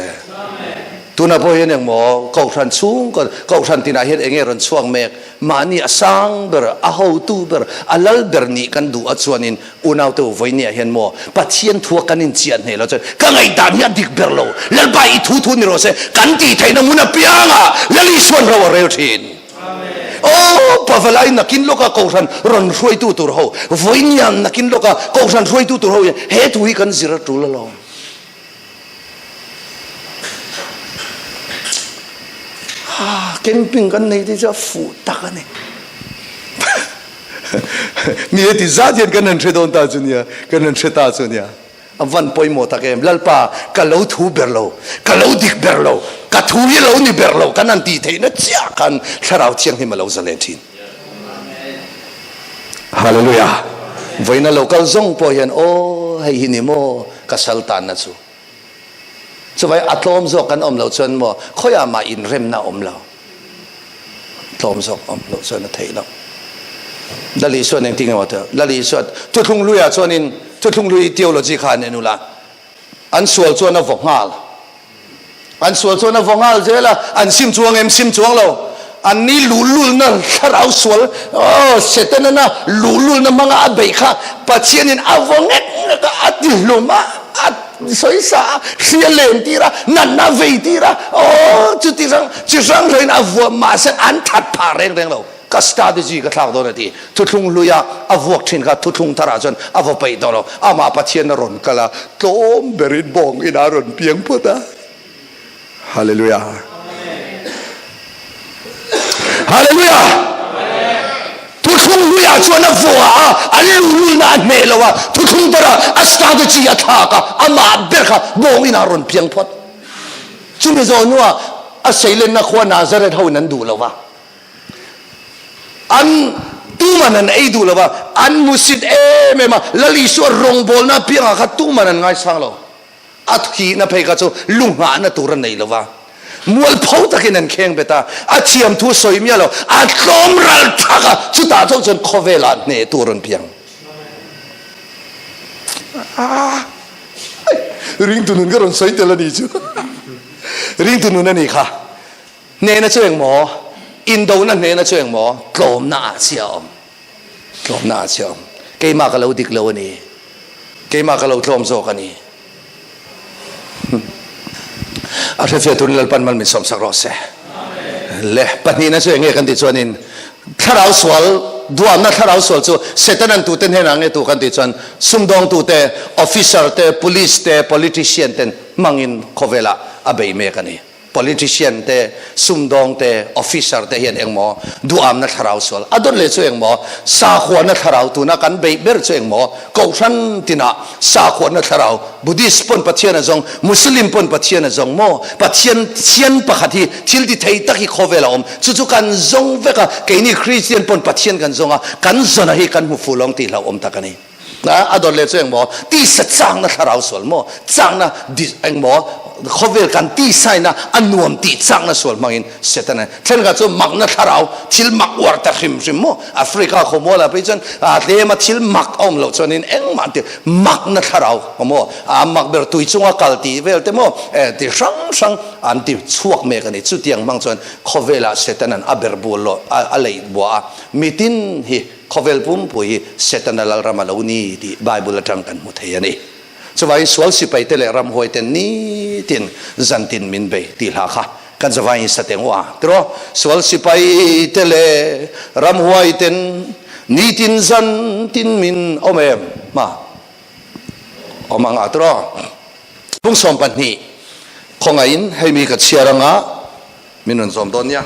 Tunah pawh hian engmaw Kohhran chhung Kohhran tinah hian enge rawn chhuak mek mahni a sang ber a hotu ber a lal ber nih kan duh a chuanin unaute u vawinia hian maw Pathian thua kan inchiah hneh lo chuan ka ngaihdan hi a dik ber lo Lalpa i thu thu ni rawh se kan tih theihna hmun apiangah Lal Isuan ro a rel thin. Aw, Pavalai nakin lawka Kohhran rawn hruaitu tur ho, vawiiniang nakin lawka Kohhran hruaitu tur ho hian he thu hi kan zir a tul alawm. Ha, camping kan nei te chu a fuh tak a ni. Mi heti zat hian kan han hre dawn ta chu nia, kan han hre ta chu nia. A van pawimawh tak em? Lalpa, ka lo thu ber lo, ka lo dik ber lo, ka thu hi lo ni ber lo kan han tih theihna chiah khan Thlarau Thianghlim a lo zalen thin. Hallelujah! Vawiina lo kal zawng pawh hian, Aw, hei hi ni maw ka sal tanna chu? Chuvai a tlawm zawk kan awm loh chuan maw khawiah mah inremna a awm lo. Tlawm zawk awm loh chuan a theih loh. Lal Isuan engtin nge maw tih? Lal Isuan thuthlung hluiah chuanin thuthlung hlui theology kha an en ula, an sual chuan a vaw nghal. An sual chuan a vaw nghal zel a, an sim chuang em? Sim chuang lo. An ni luhlulna thlarau sual, aw, Setana luhlulna hmanga a beih kha Pathianin a vaw ngek ngek a, a ti hlum a, a sawisa a, hri a len tir a, natna a vei tir a, aw, chuti hrang, chi hrang hrangin a vuah mahse an that phah reng reng lo. Ka strategy ka thlak dawn a ti. Thuthlung hluia a vuak thin kha thuthlung tharah chuan a va peih tawh lo. Amah Pathian a rawn kal a, tlawm berin bawng inah a rawn piang phawt a. Hallelujah. Hallelujah. Thuthlung hluiah chuan a vua a, an luhlulna a hneh lo a, thuthlung tharah a strategy a thlak a, amah ber kha bawng inah a rawn piang phawt. Chumi zawh hnuah a seilenna khua Nazareth ho in an duh lo va. An tuman an ei duh lo va, an musit em em a, Lal Isua rawngbawlna apiangah kha tuman an ngaisang lo. A thihna phei kha chu lunghahna tur a nei lo va, mualpho takin an kheng bet a, a thiam thu sawi miah lo, a tlawm ral thak a, chutah chauh chuan khawvelah hneh tur an piang. Ringtu nun ka rawn sawi tel a ni chu. Ringtu nun a ni kha. Hnehna chu eng maw? Indona hnehna chu eng maw? Tlawmna ah chiah a awm. Tlawmna ah chiah a awm. Keimah ka lo dik lo a ni. Keimah ka lo tlawm zawk a ni. A hrefiah turin Lalpan mal min sawmsak rawh se. Le, pahnihna chu eng nge kan tih chuanin thlarau sual, duamna thlarau sual chu Setanan tute hnenah nge tu kan tih chuan sumdawngtute, officer te, police te, politician ten hmangin khawvelah a bei mek a ni. Politician te, sumdawng te, officer te hian engmaw duhamna thlarau sual a dawt leh chu engmaw sakhuana thlarau tuna kan beih ber chu engmaw kohhran tinah sakhuana thlarau Buddhist pawn Pathian a zawng, Muslim pawn Pathian a zawng maw? Pathian thian pakhat hi thil ti thei tak hi khawvel a awm chu chu kan zawng vek a, keini Christian pawn Pathian kan zawng a, kan zawna hi kan hmu fuh lawng tih hlauhawm tak a ni. A dawt leh chu engmaw? Tisa chakna thlarau sual maw? Chakna engmaw? Khawvel kan tisaina a nuam tih chakna sual hmangin Setana thenkhat chu makna thlarau thil mak uar ta hrim hrim maw? Africa khawmualah phei chuan tlema thil mak a awm loh chuanin engmah an ti makna thlarau maw? A mak ber tui chunga kal tih vel te maw? Ti hrang hrang an ti chhuak mek a ni. Chutiang hmang chuan khawvelah Setana'n a ber bul lo a leih buah a, mitin hi Khawvel pumpui hi Setana lalram a lo ni tih Bible atang kan hmu thei a ni. Chuvangin sual sipaite leh ramhuaiten nitin zantin min bei tih hla kha kan zavaiin sa teng u a tiraw? Sual sipaite leh ramhuaiten nitin zantin min awm em? Ma awm ang a tiraw? Pung 12 khawngaihin hei mi ka chhiar anga Min rawn zawm dawn nia.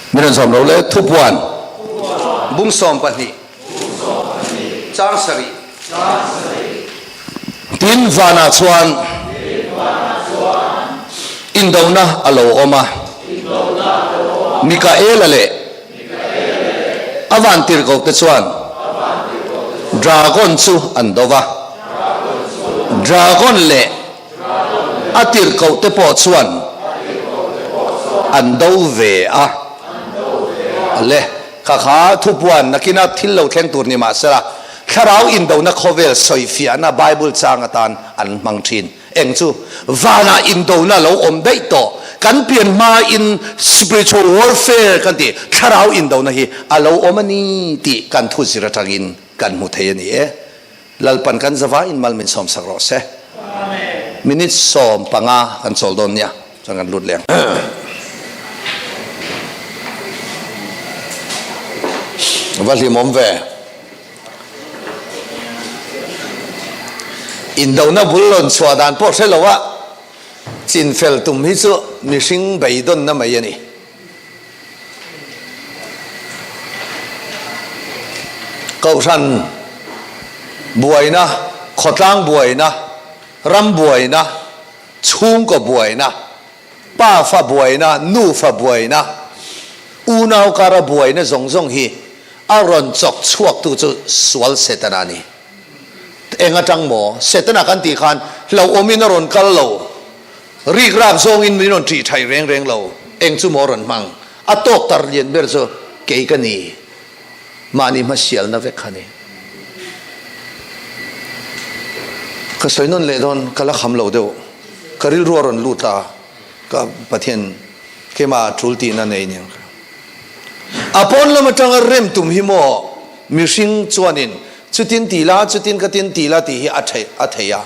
Min rawn zawm lo le Thupuan bung 12 chang sarih tin vanah chuan indona a lo awm a Mikaela leh A vantirhkohte chuan dragon chu an do va, dragon leh a tirhkohte pawh chuan an do ve a. Le, kha kha thupuan nakina thil lo thleng tur ni mahsela, thlarau indona khawvel sawifiahna Bible chang atan an hmang thin. Eng chu? Vanah indona lo awm daih tawh. Kan pian hmain spiritual warfare kan tih, thlarau indona hi a lo awm a ni tih kan thu zir atangin kan hmu thei a ni e. Lalpan kan zavaiin mal min sawmsak rawh se. Minute 15 kan chawl dawn nia, chuan kan lut leh ang. Va hlimawm ve. Indona bul rawn chhuah dan pawh hre lo a, chinfel tum hi chu mihring beidawnna mai a ni. Kohhran buaina, khawtlang buaina, ram buaina, chhungkaw buaina, Pa fa buaina, nu fa buaina, unau kara buaina zawng zawng hi a rawn chawk chhuaktu chu sual Setana a ni. Eng atang maw? Setana kan tih khan hlauhawmin a rawn kal lo, rik rak zawngin min rawn ṭih ṭhaih reng reng lo. Eng chu maw a rawn hmang? A tawk tar lian ber chu kei ka ni. Mahni hmasialna vek kha ni. Ka sawi nawn leh dawn, ka la kham lo deuh. Ka rilru a rawn lut a, ka Pathian keimah tul tihna nei aniang ka. A pawn lam atanga rem tum hi maw mihring chuanin chutin ti la, chutin ka tin ti la tih hi a theih a thei a.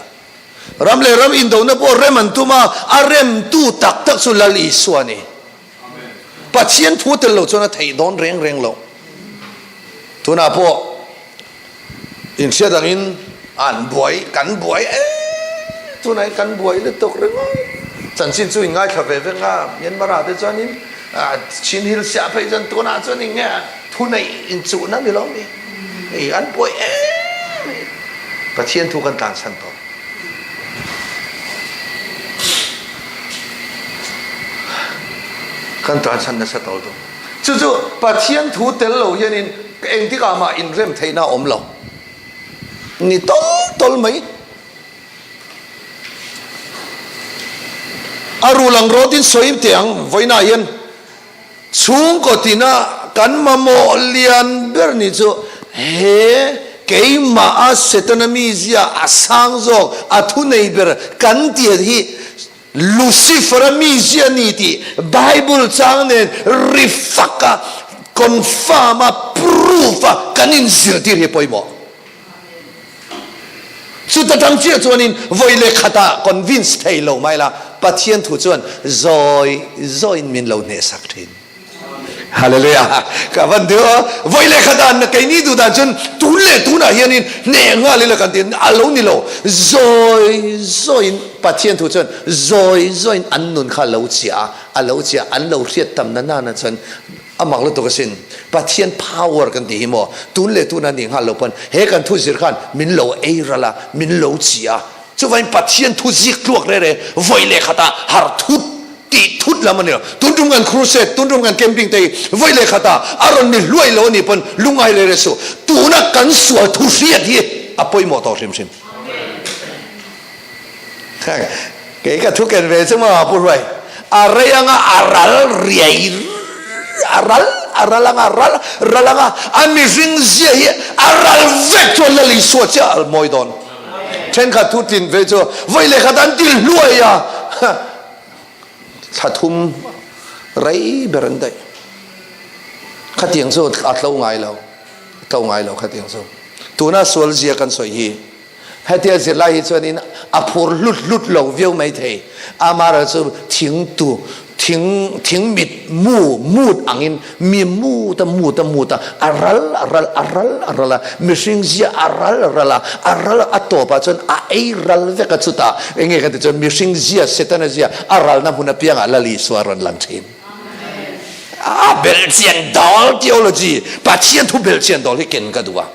Ram leh ram indona pawh rem an tum a, a remtu tak tak chu Lal Isua a ni. Pathian thu tel lo chuan a theih dawn reng reng lo. Tunah pawh inhriat angin an buai, kan buai e, tunah hian kan buai lutuk ringawt. Chanchin chu inngaithla ve vek a, Myanmar ah te chuanin Chin Hill siah phei chuan tunah chuan eng nge thu neih inchuhna ni lo mi, an buai em em. Pathian thu kan tlansan tawh. Kan tlanchhan nasa tawh lo. Chu chu Pathian thu tel lo hianin engtikah mah inrem theihna a awm lo. Ni tawl tawl mai. A rul ang rawtin sawi teh ang vawiinah hian Chhungkaw tina kan mamawh lian ber ni chu he keimah a Setana mizia a sang zawk, a thunei ber kan tih hi Lucifer-a mizia ni tih Bible chang nen ri fak a, confirm a, proof a kan inzirtir hi pawimawh. Chuta tang chiah chuanin vawi leh khatah convince thei lo mai la, Pathian thu chuan zawi zawiin min lo hnehsak thin. Hallelujah! Ka van ti aw, vawi leh khat ah keini duh dan chuan tun leh tunah hianin hneh nghal ila kan ti a lo ni lo. Zawi zawiin Pathian thu chuan zawi zawiin an nun kha a lo chiah a, a lo chiah an lo hriat tam na nana chuan a mak lutuk asin. Pathian power kan tih hi maw tun leh tunah nih nghal lo pawn he kan thu zir khan min lo ei ral a, min lo chiah a. Chuvangin Pathian thu zik tluak rere vawi leh khatah har thut tih thut lam a ni lo. Tun tum kan crusade, tun tum kan camping te hi vawi leh khatah a rawn ni hluai lo a nih pawn lungngai reh reh suh. Tuna kan sual thu hriat hi a pawimawh tawh hrim hrim. Kei ka thu ken ve chu maw Pu Hruai, a rei anga a ral riai a ral a ral anga a ral ral anga a mihring zia hi a ral vek chuan Lal Isua chiah a mawi dawn. Thenkhat thu tlin ve chu vawi leh khat an ti hluai a, thla thum rei ber an daih. Khatiang chu a tlo ngai lo, a tlo ngai lo khatiang chu. Tuna sual zia kan sawi hi hetia zirlai hi chuanin a phur hlut hlut lo viau mai thei. Amaherawhchu thing tu thing thing mit mu mut angin mi mut a mut a mut a a ral a ral a ral a ral a mihring zia a ral a ral a a ral a tawpah chuan a ei ral vek a chutah enge kan tih chuan mihring zia setana zia a ralna hmun apiangah Lal Isua a rawn lang thin a belhchian dawl theology Pathian thu belhchian dawl hi ken ka duh a.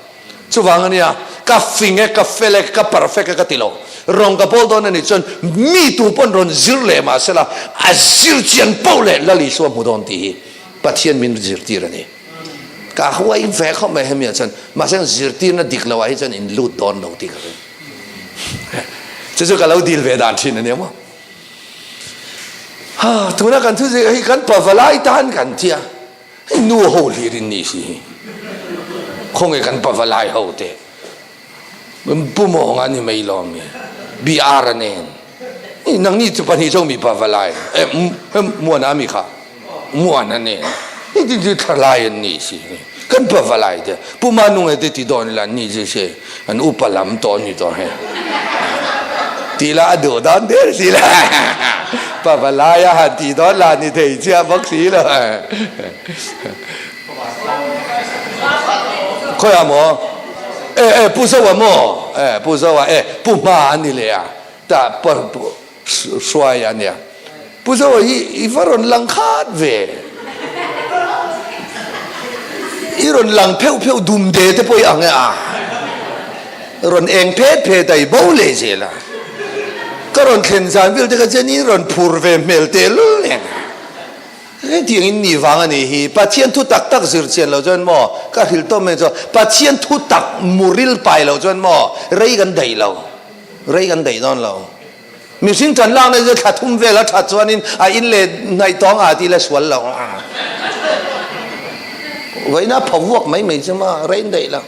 Chuvang ania, ka fing e, ka fel e, ka perfect e ka ti lo. Rawng ka bawl dawn anih chuan mi tu pawn rawn zir leh mahsela a zir chian poh leh Lal Isua hmu dawn tih hi Pathian min zirtir a ni. Ka huai ve khawp mai hemi ah chuan, mahse zirtirna dik lo ah hi chuan in lut dawn lo tih ka ring. Chu chu ka lo dil ve dan thin ania maw. Ha, tuna kan thu hi kan pavalai tan kan tia. Hei nu ho hlir in nih si hi. Khawnge kan pavalai ho te. Pu mawng a ni mai lawm mi. BR a nen. Nang ni chu pahnih cho mi pavalai. E muan a mi kha. Muan a nen. Ni tin chu thlalai an nih si hi. Kan pavalai te. Pu ma nung e te ti dawn ila ni chu se an upa lam tawh ni tawh he. Ti la a duh dawn der si la. Pavalai a han tih dawn lah ni thei chiah bawk si lo. Khawiah maw? E e Pu Zoa maw? E Pu Zoa e Pu Hma a ni leh a. Ta pa hruai a nia. Pu Zoa hi i va rawn lang khat ve. I rawn lang pheuh pheuh dum de te pawh i ang e a. Rawn eng phet phet a i bo leh zel a. Ka rawn thlen zan vel te kha chuan i rawn phur ve hmel tehlul nen. Hetiang in nih vang a nih hi. Pathian thu tak tak zir chian lo chuan maw ka hrilh tawp mai chuan Pathian thu tak muril pai lo chuan maw rei kan daih lo. Rei kan daih dawn lo. Mihring ṭan lakna chu thla thum vel a ṭhat chuanin a in leh hnaih tawng ah tih la sual lo. Vawiina pho vuak mai mai chu maw rei an daih lo.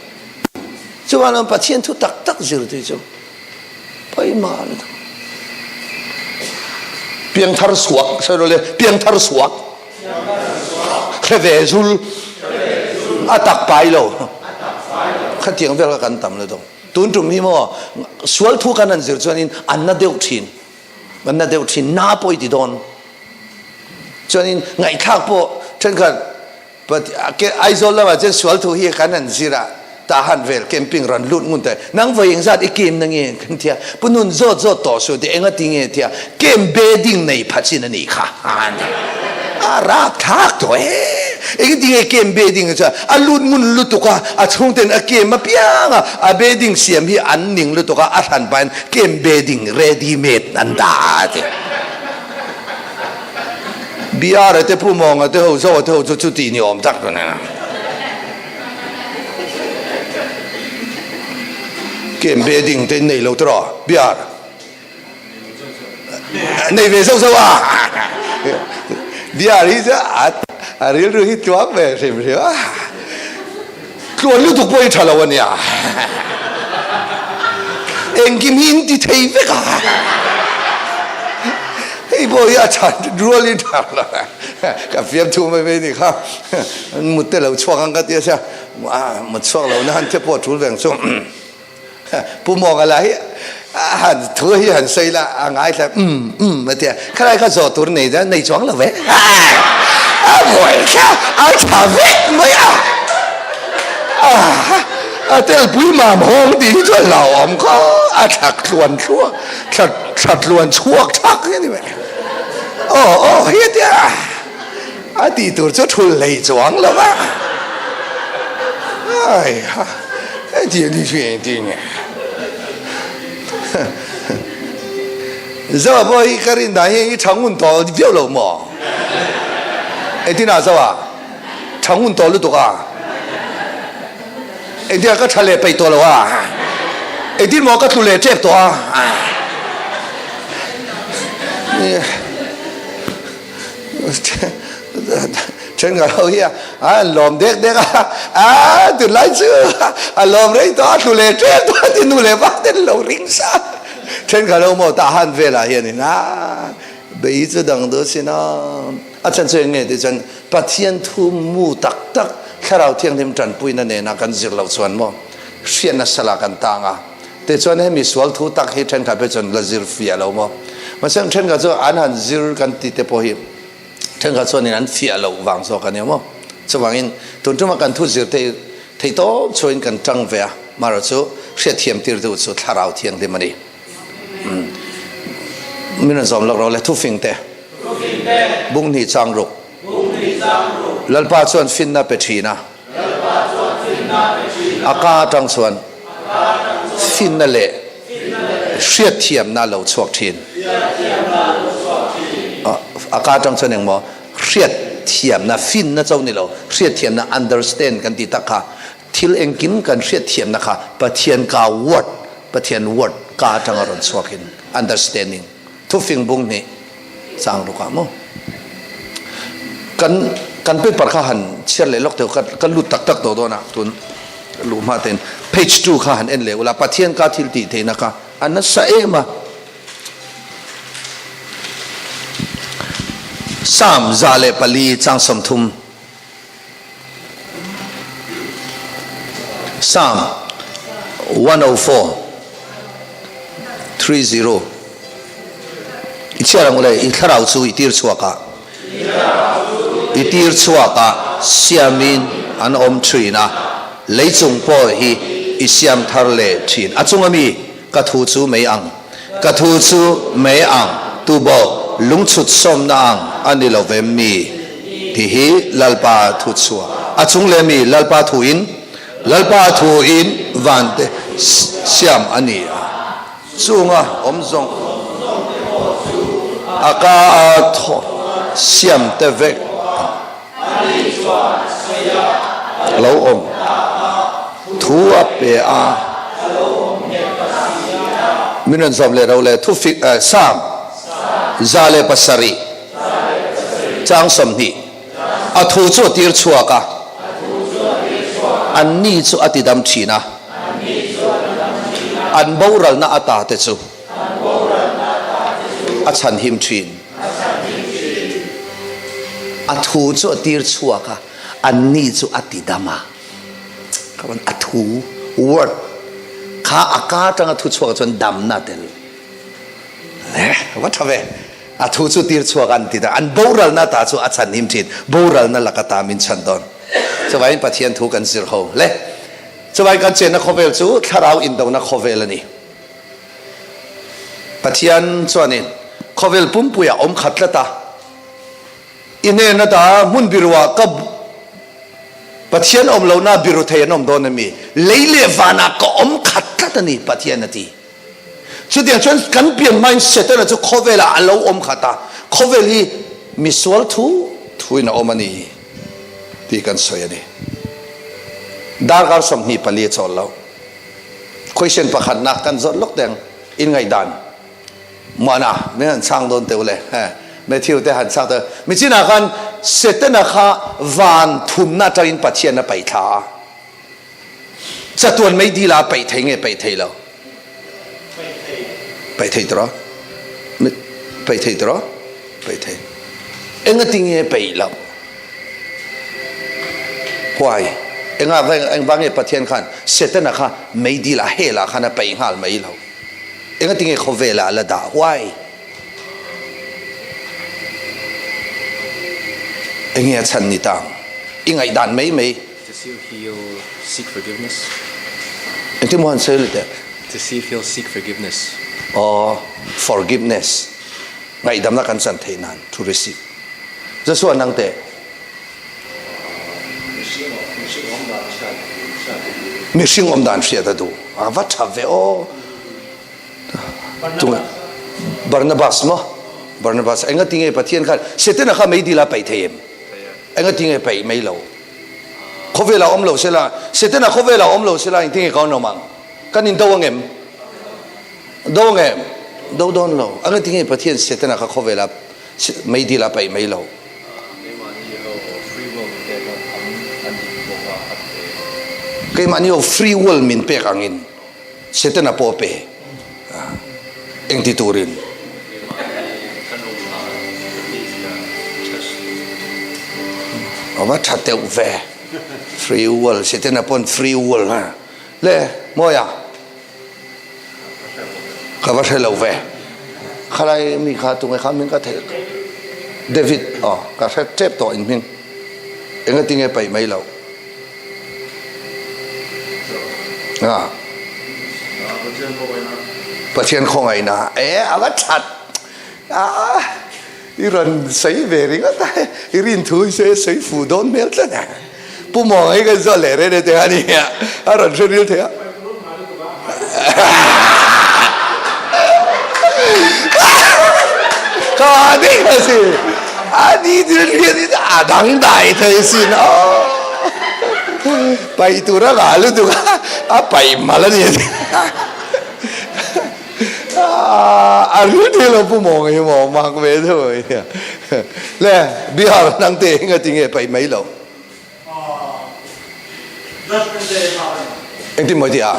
Chuvangin Pathian thu tak tak zir tih chu pawimawh a ni. Piangthar suak, sawi rawh le, piangthar suak. Hre ve zul. A tak pai lo. Khatiang vel kha kan tam lutuk. Tun tum hi maw sual thu kan han zir chuanin an na deuh thin. An na deuh thin, na pawh i ti dawn. Chuanin ngaihthlak pawh thenkhat Aizawl lamah chuan sual thu hi kan han zir a, tah han vel camping rawn lut ngun ta nang vawi engzat i kem na nge kan tia pu nun zawt zawt tawh suh tih enga ti nge tia kem bedding nei pha chin a nih kha a rap thlak tawh e eng ti nge kem bedding chuan a lut ngun lutuk a a chhungten a kem apiang a a bedding siam hi an ning lutuk a a hran pahin kem bedding ready made an dah a ti. BR te Pu Mawnga te ho Zoa te ho chu chuti ni awm tak tawh nen. Kem bedding te nei lo tawh BR. Nei ve zo zo a. BR hi chu a rilru hi tluang ve hrim hrim a. Tluan lutuk pawh hi tha lo a nia. Engkim hi in ti thei vek a. Hei pawh hi a tha rual in tha lo. Ka fiam thu mai mai ni kha. Mut te lo chhuak ang ka ti a sia. Mut chhuak lo na han te pawh tul veng chu. Pu Mawnga lah hi a han thu hi han sawi la a ngai thla um um a tia. Khalai kha zawh tur nei nei chuang lo ve. A buai kha a tha vek mai a. A telpui mam hawng tih hi chu a hlauhawm kha a thla tluan thluak thla thla tluan chhuak thak hi a ni mai. Aw aw hi a tia a tih tur chu thul hlei chuang lo va. Ai ha heti a ni chu engtin nge. Zoa pawh hi ka rin dan hian i tha ngun tawh viau lo maw? Engtin ah Zoa? Tha ngun tawh lutuk a? Engtin ah ka tha leh peih tawh lo a? Engtin maw ka tlu leh tep tawh a? Thenkhat ho hi an lawm dek dek a, a tunlai chu a lawm rei tawh a, tlu leh tep tawh a ti nu leh pa ten lo ring sa. Thenkhat ho maw tah han velah hianin a bei chu dang duh sin a, a chhan chu eng nge tih chuan Pathian thu mu tak tak Thlarau Thianghlim tanpuina nena kan zir loh chuan maw hriatna salah kan tang a. Tichuan hemi sual thu tak hi thenkhat phei chuan la zir fiah lo maw? Mahse thenkhat chu an han zir kan ti te pawh hi thenkhat chuanin an fiah loh vang zawk a nia maw? Chuvangin tun tuma kan thu zir te theih tawp chhuahin kan tang ve a, marawh chu hriatthiam tir deuh chu Thlarau Thianghlim a ni. Min rawn zawm lawk rawh le, thufing te, bunghnih chang ruk, Lalpa chuan finna pe thin a. A ka atang chuan finna leh hriatthiamna a lo chhuak thin. A ka atang chuan engmaw hriatthiamna, finna cho ni lo, hriatthiamna, understand kan tih tak kha, thil engkim kan hriatthiamna kha Pathian ka word, Pathian word ka atanga rawn chhuak in, understanding. Thufing bung hnih chang ruk ah maw kan kan paper kha han chhiar leh lawk teh ka ka lut tak tak tawh dawn a tun luh hma ten page 2 kha han en leh ula Pathian ka thil tih theihna kha a nasa em a Psalm 104 chang 30 Psalm 104 30 I chhiar ang ule, i thlarau chu i tir chhuak a, i tir chhuak a, siamin an awm thin a, leichung pawh hi i siam thar leh thin. A chunga mi ka thu chu mei ang, ka thu chu mei ang, tuboh lungchhut sawmna ang a ni lo vem mi? Ti hi Lalpa thu chhuak. A chung leh mi Lalpa thuin, Lalpa thuin vante siam a ni a, chunga awm zawng a ka a thaw siam te vek a lo awm thu a pe a. Min rawn zawm leh ro le thufik Psalm 107 chang 20 a thu chu a tir chhuak a, anni chu a tidam thin a, an boralna ata te chu a chhanhim thin. A thu chu a tir chhuak a, anni chu a tidam a. A thu, word, kha a ka atanga thu chhuak chuan damna a tel. Eh, va tha ve. A thu chu tir chhuak an ti ta. An boralna ta chu a chhanhim thin. Boralna laka ta min chhan dawn. Chuvangin Pathian thu kan zir ho hle. Chuvangin kan chenna khawvel chu thlarau indona khawvel a ni. Pathian chuanin khawvel pumpuiah awm khat tlat a, i hnen ata hmun biruah ka Pathian awm lohna biru thei an awm dawn a mi? Lei leh vanah ka awm khat tlat a ni, Pathian a ti. Chutiang chuan kan pian hmain Setana chu khawvelah a lo awm khat a, khawvel hi misual thu thuin a awm a ni tih kan sawi a ni. Darkar 24 a chawl lo. Question pakhatna kan zawt lawk teng in ngaihdan Muana min han chhang dawn teh ule Matthew te han chhang teh Michinah khan Setana kha van thumna atangin Pathian a paih thla a chatuan mei dil ah a paih thei nge paih thei lo paih thei tawh paih thei tawh paih thei engati nge paih loh Huai, enga engvang nge Pathian khan Setana kha meidil ah hell ah khan a peih nghal mai lo? Enga tinge khawvel ah a la dah? Huai. Enge a chhan ni ta ang? I ngaihdan mai mai. To see if he'll seek forgiveness. Engtin maw han sawi let eh? To see if he'll seek forgiveness. Aw, forgiveness. Ngaihdamna kan chan theih nan, to receive. Joshua nang teh. Mihring awm dan hriat a duh. A va tha ve aw. Tunge Barnabas maw? Barnabas enga tinge Pathian khan Setana kha meidil a paih thei em? Enga tinge paih mai lo? Khawvel ah awm lo sela, Setana khawvel ah awm lo sela engtinge ka awm ang? Kan in do ang em? Do ang em? Do dawn lo. Enga tinge Pathian Setana kha khawvel ah meidil a paih mai lo? Keimahni ho free will min pek angin. Setana pawh a pe engti turin? A va tha teuh ve. Free will, Setana pawn free will ha. Le, Mawia, ka va hre lo ve. Khalai mi kha tunge kha hming ka theih? David, aw, ka hre tep tawh in hming. Engatinge paih mai loh? Pathian khawngaihna e a va that a i rawn sawi ve ringawt a i rin thu hi sawi sawi fuh dawn hmel tlat a pu Muang hi kan zawh leh reng reng a ni a a rawn hre ril thei a ka ding a si a ni thil hriat hi a dangdai thei sin aw paih tur a ngah lutuk a a paih mal a ni a ril thei lo pu mawng hi maw mak ve deuh a nia le Bihar nang te hi ngatinge paih mai lo. Engtin maw i tih a?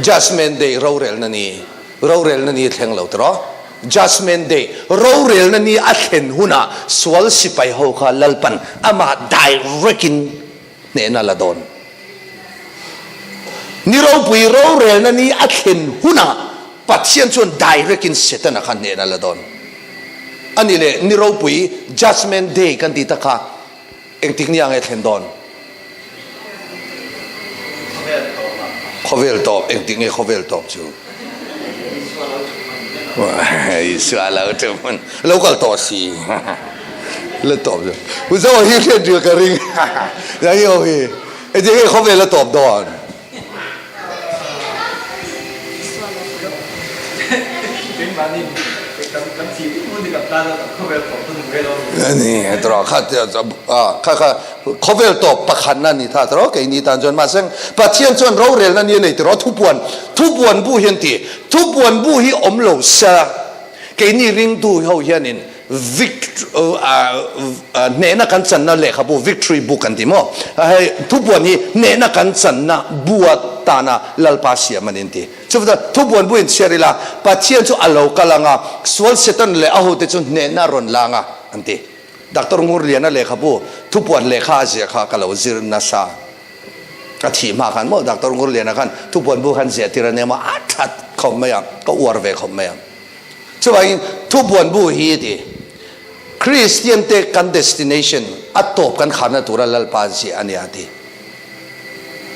Judgement Day rorelna ni, rorelna ni a thleng lo tiraw? Judgement Day, rorelna ni a thlen hunah sual sipai ho kha Lalpan amah direct in hnehna la dawn. Ni ropui rorelna ni a thlen hunah Pathian chuan direct in Setana kha hnehna la dawn. Ani leh ni ropui Judgement Day kan tih tak kha Engtik nia nge thlen dawn? Khawvel tawp. Engtik nge khawvel tawp chu? Isua lo chu hmun lo kal tawh si. La tawp chu. Uzo hi hriat ril ka ring. Nang i ho hi. Engtik nge khawvel a tawp dawn? Khawvel tawp pakhatna ni tha tawh keini tan chuan mahse Pathian chuan rorelna ni a nei tawh thupuan thupuan bu hian ti thupuan bu hi awm lo se keini ringtu ho hianin Hnehna kan channa lehkhabu, victory book an ti maw? Hei thupuan hi hnehna kan channa bu atana Lalpa siam a ni an ti. Chuvangin thupuan bu in chhiar ila, Pathian chu a lo kal ang a, sual Satan leh a hote chu hnehna a rawn lang a an ti. Doctor Ngurliana lehkhabu thupuan lehkha a ziah kha ka lo zir nasa. Ka thih hma khan maw Doctor Ngurliana khan thupuan bu khan ziah tir a nia maw? A that khawp mai a, ka uar ve khawp mai a. Chuvangin thubuan bu hi ti Kristian te kan destination a tawp kan kharna tura Lalpa ziah a nia ti.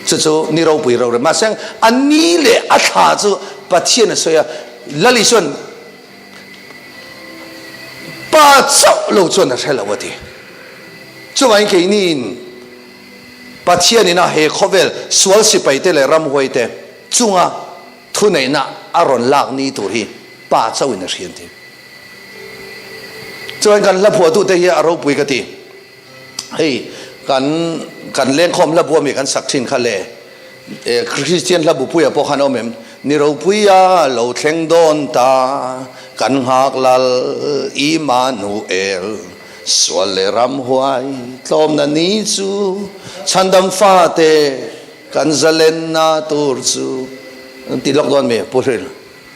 Chu chu ni ropui ro rem. Mahse a ni leh a thla chu Pathian a sawi a, Lal Isuan Pa chauh lo chuan a hre lo a ti. Chuvangin keiniin Pathian ina he khawvel sual sipaite leh ramhuaite chunga Thuneihna a rawn lak ni tur hi pa chauhin a hriat thin. Chuan kan hla phuahtute hi a ropui ka ti. Hei kan kan lengkhawm hla bua mi kan sak thin kha le Kristian hla bupuia pawh khan a awm em? Ni ropuia lo thleng dawn ta, kan nghak lal Immanuel, sual leh ramhuai tlawmna ni chu chhandam fate Kan zalenna tur chu an ti lawk dawn mi Pu Hril?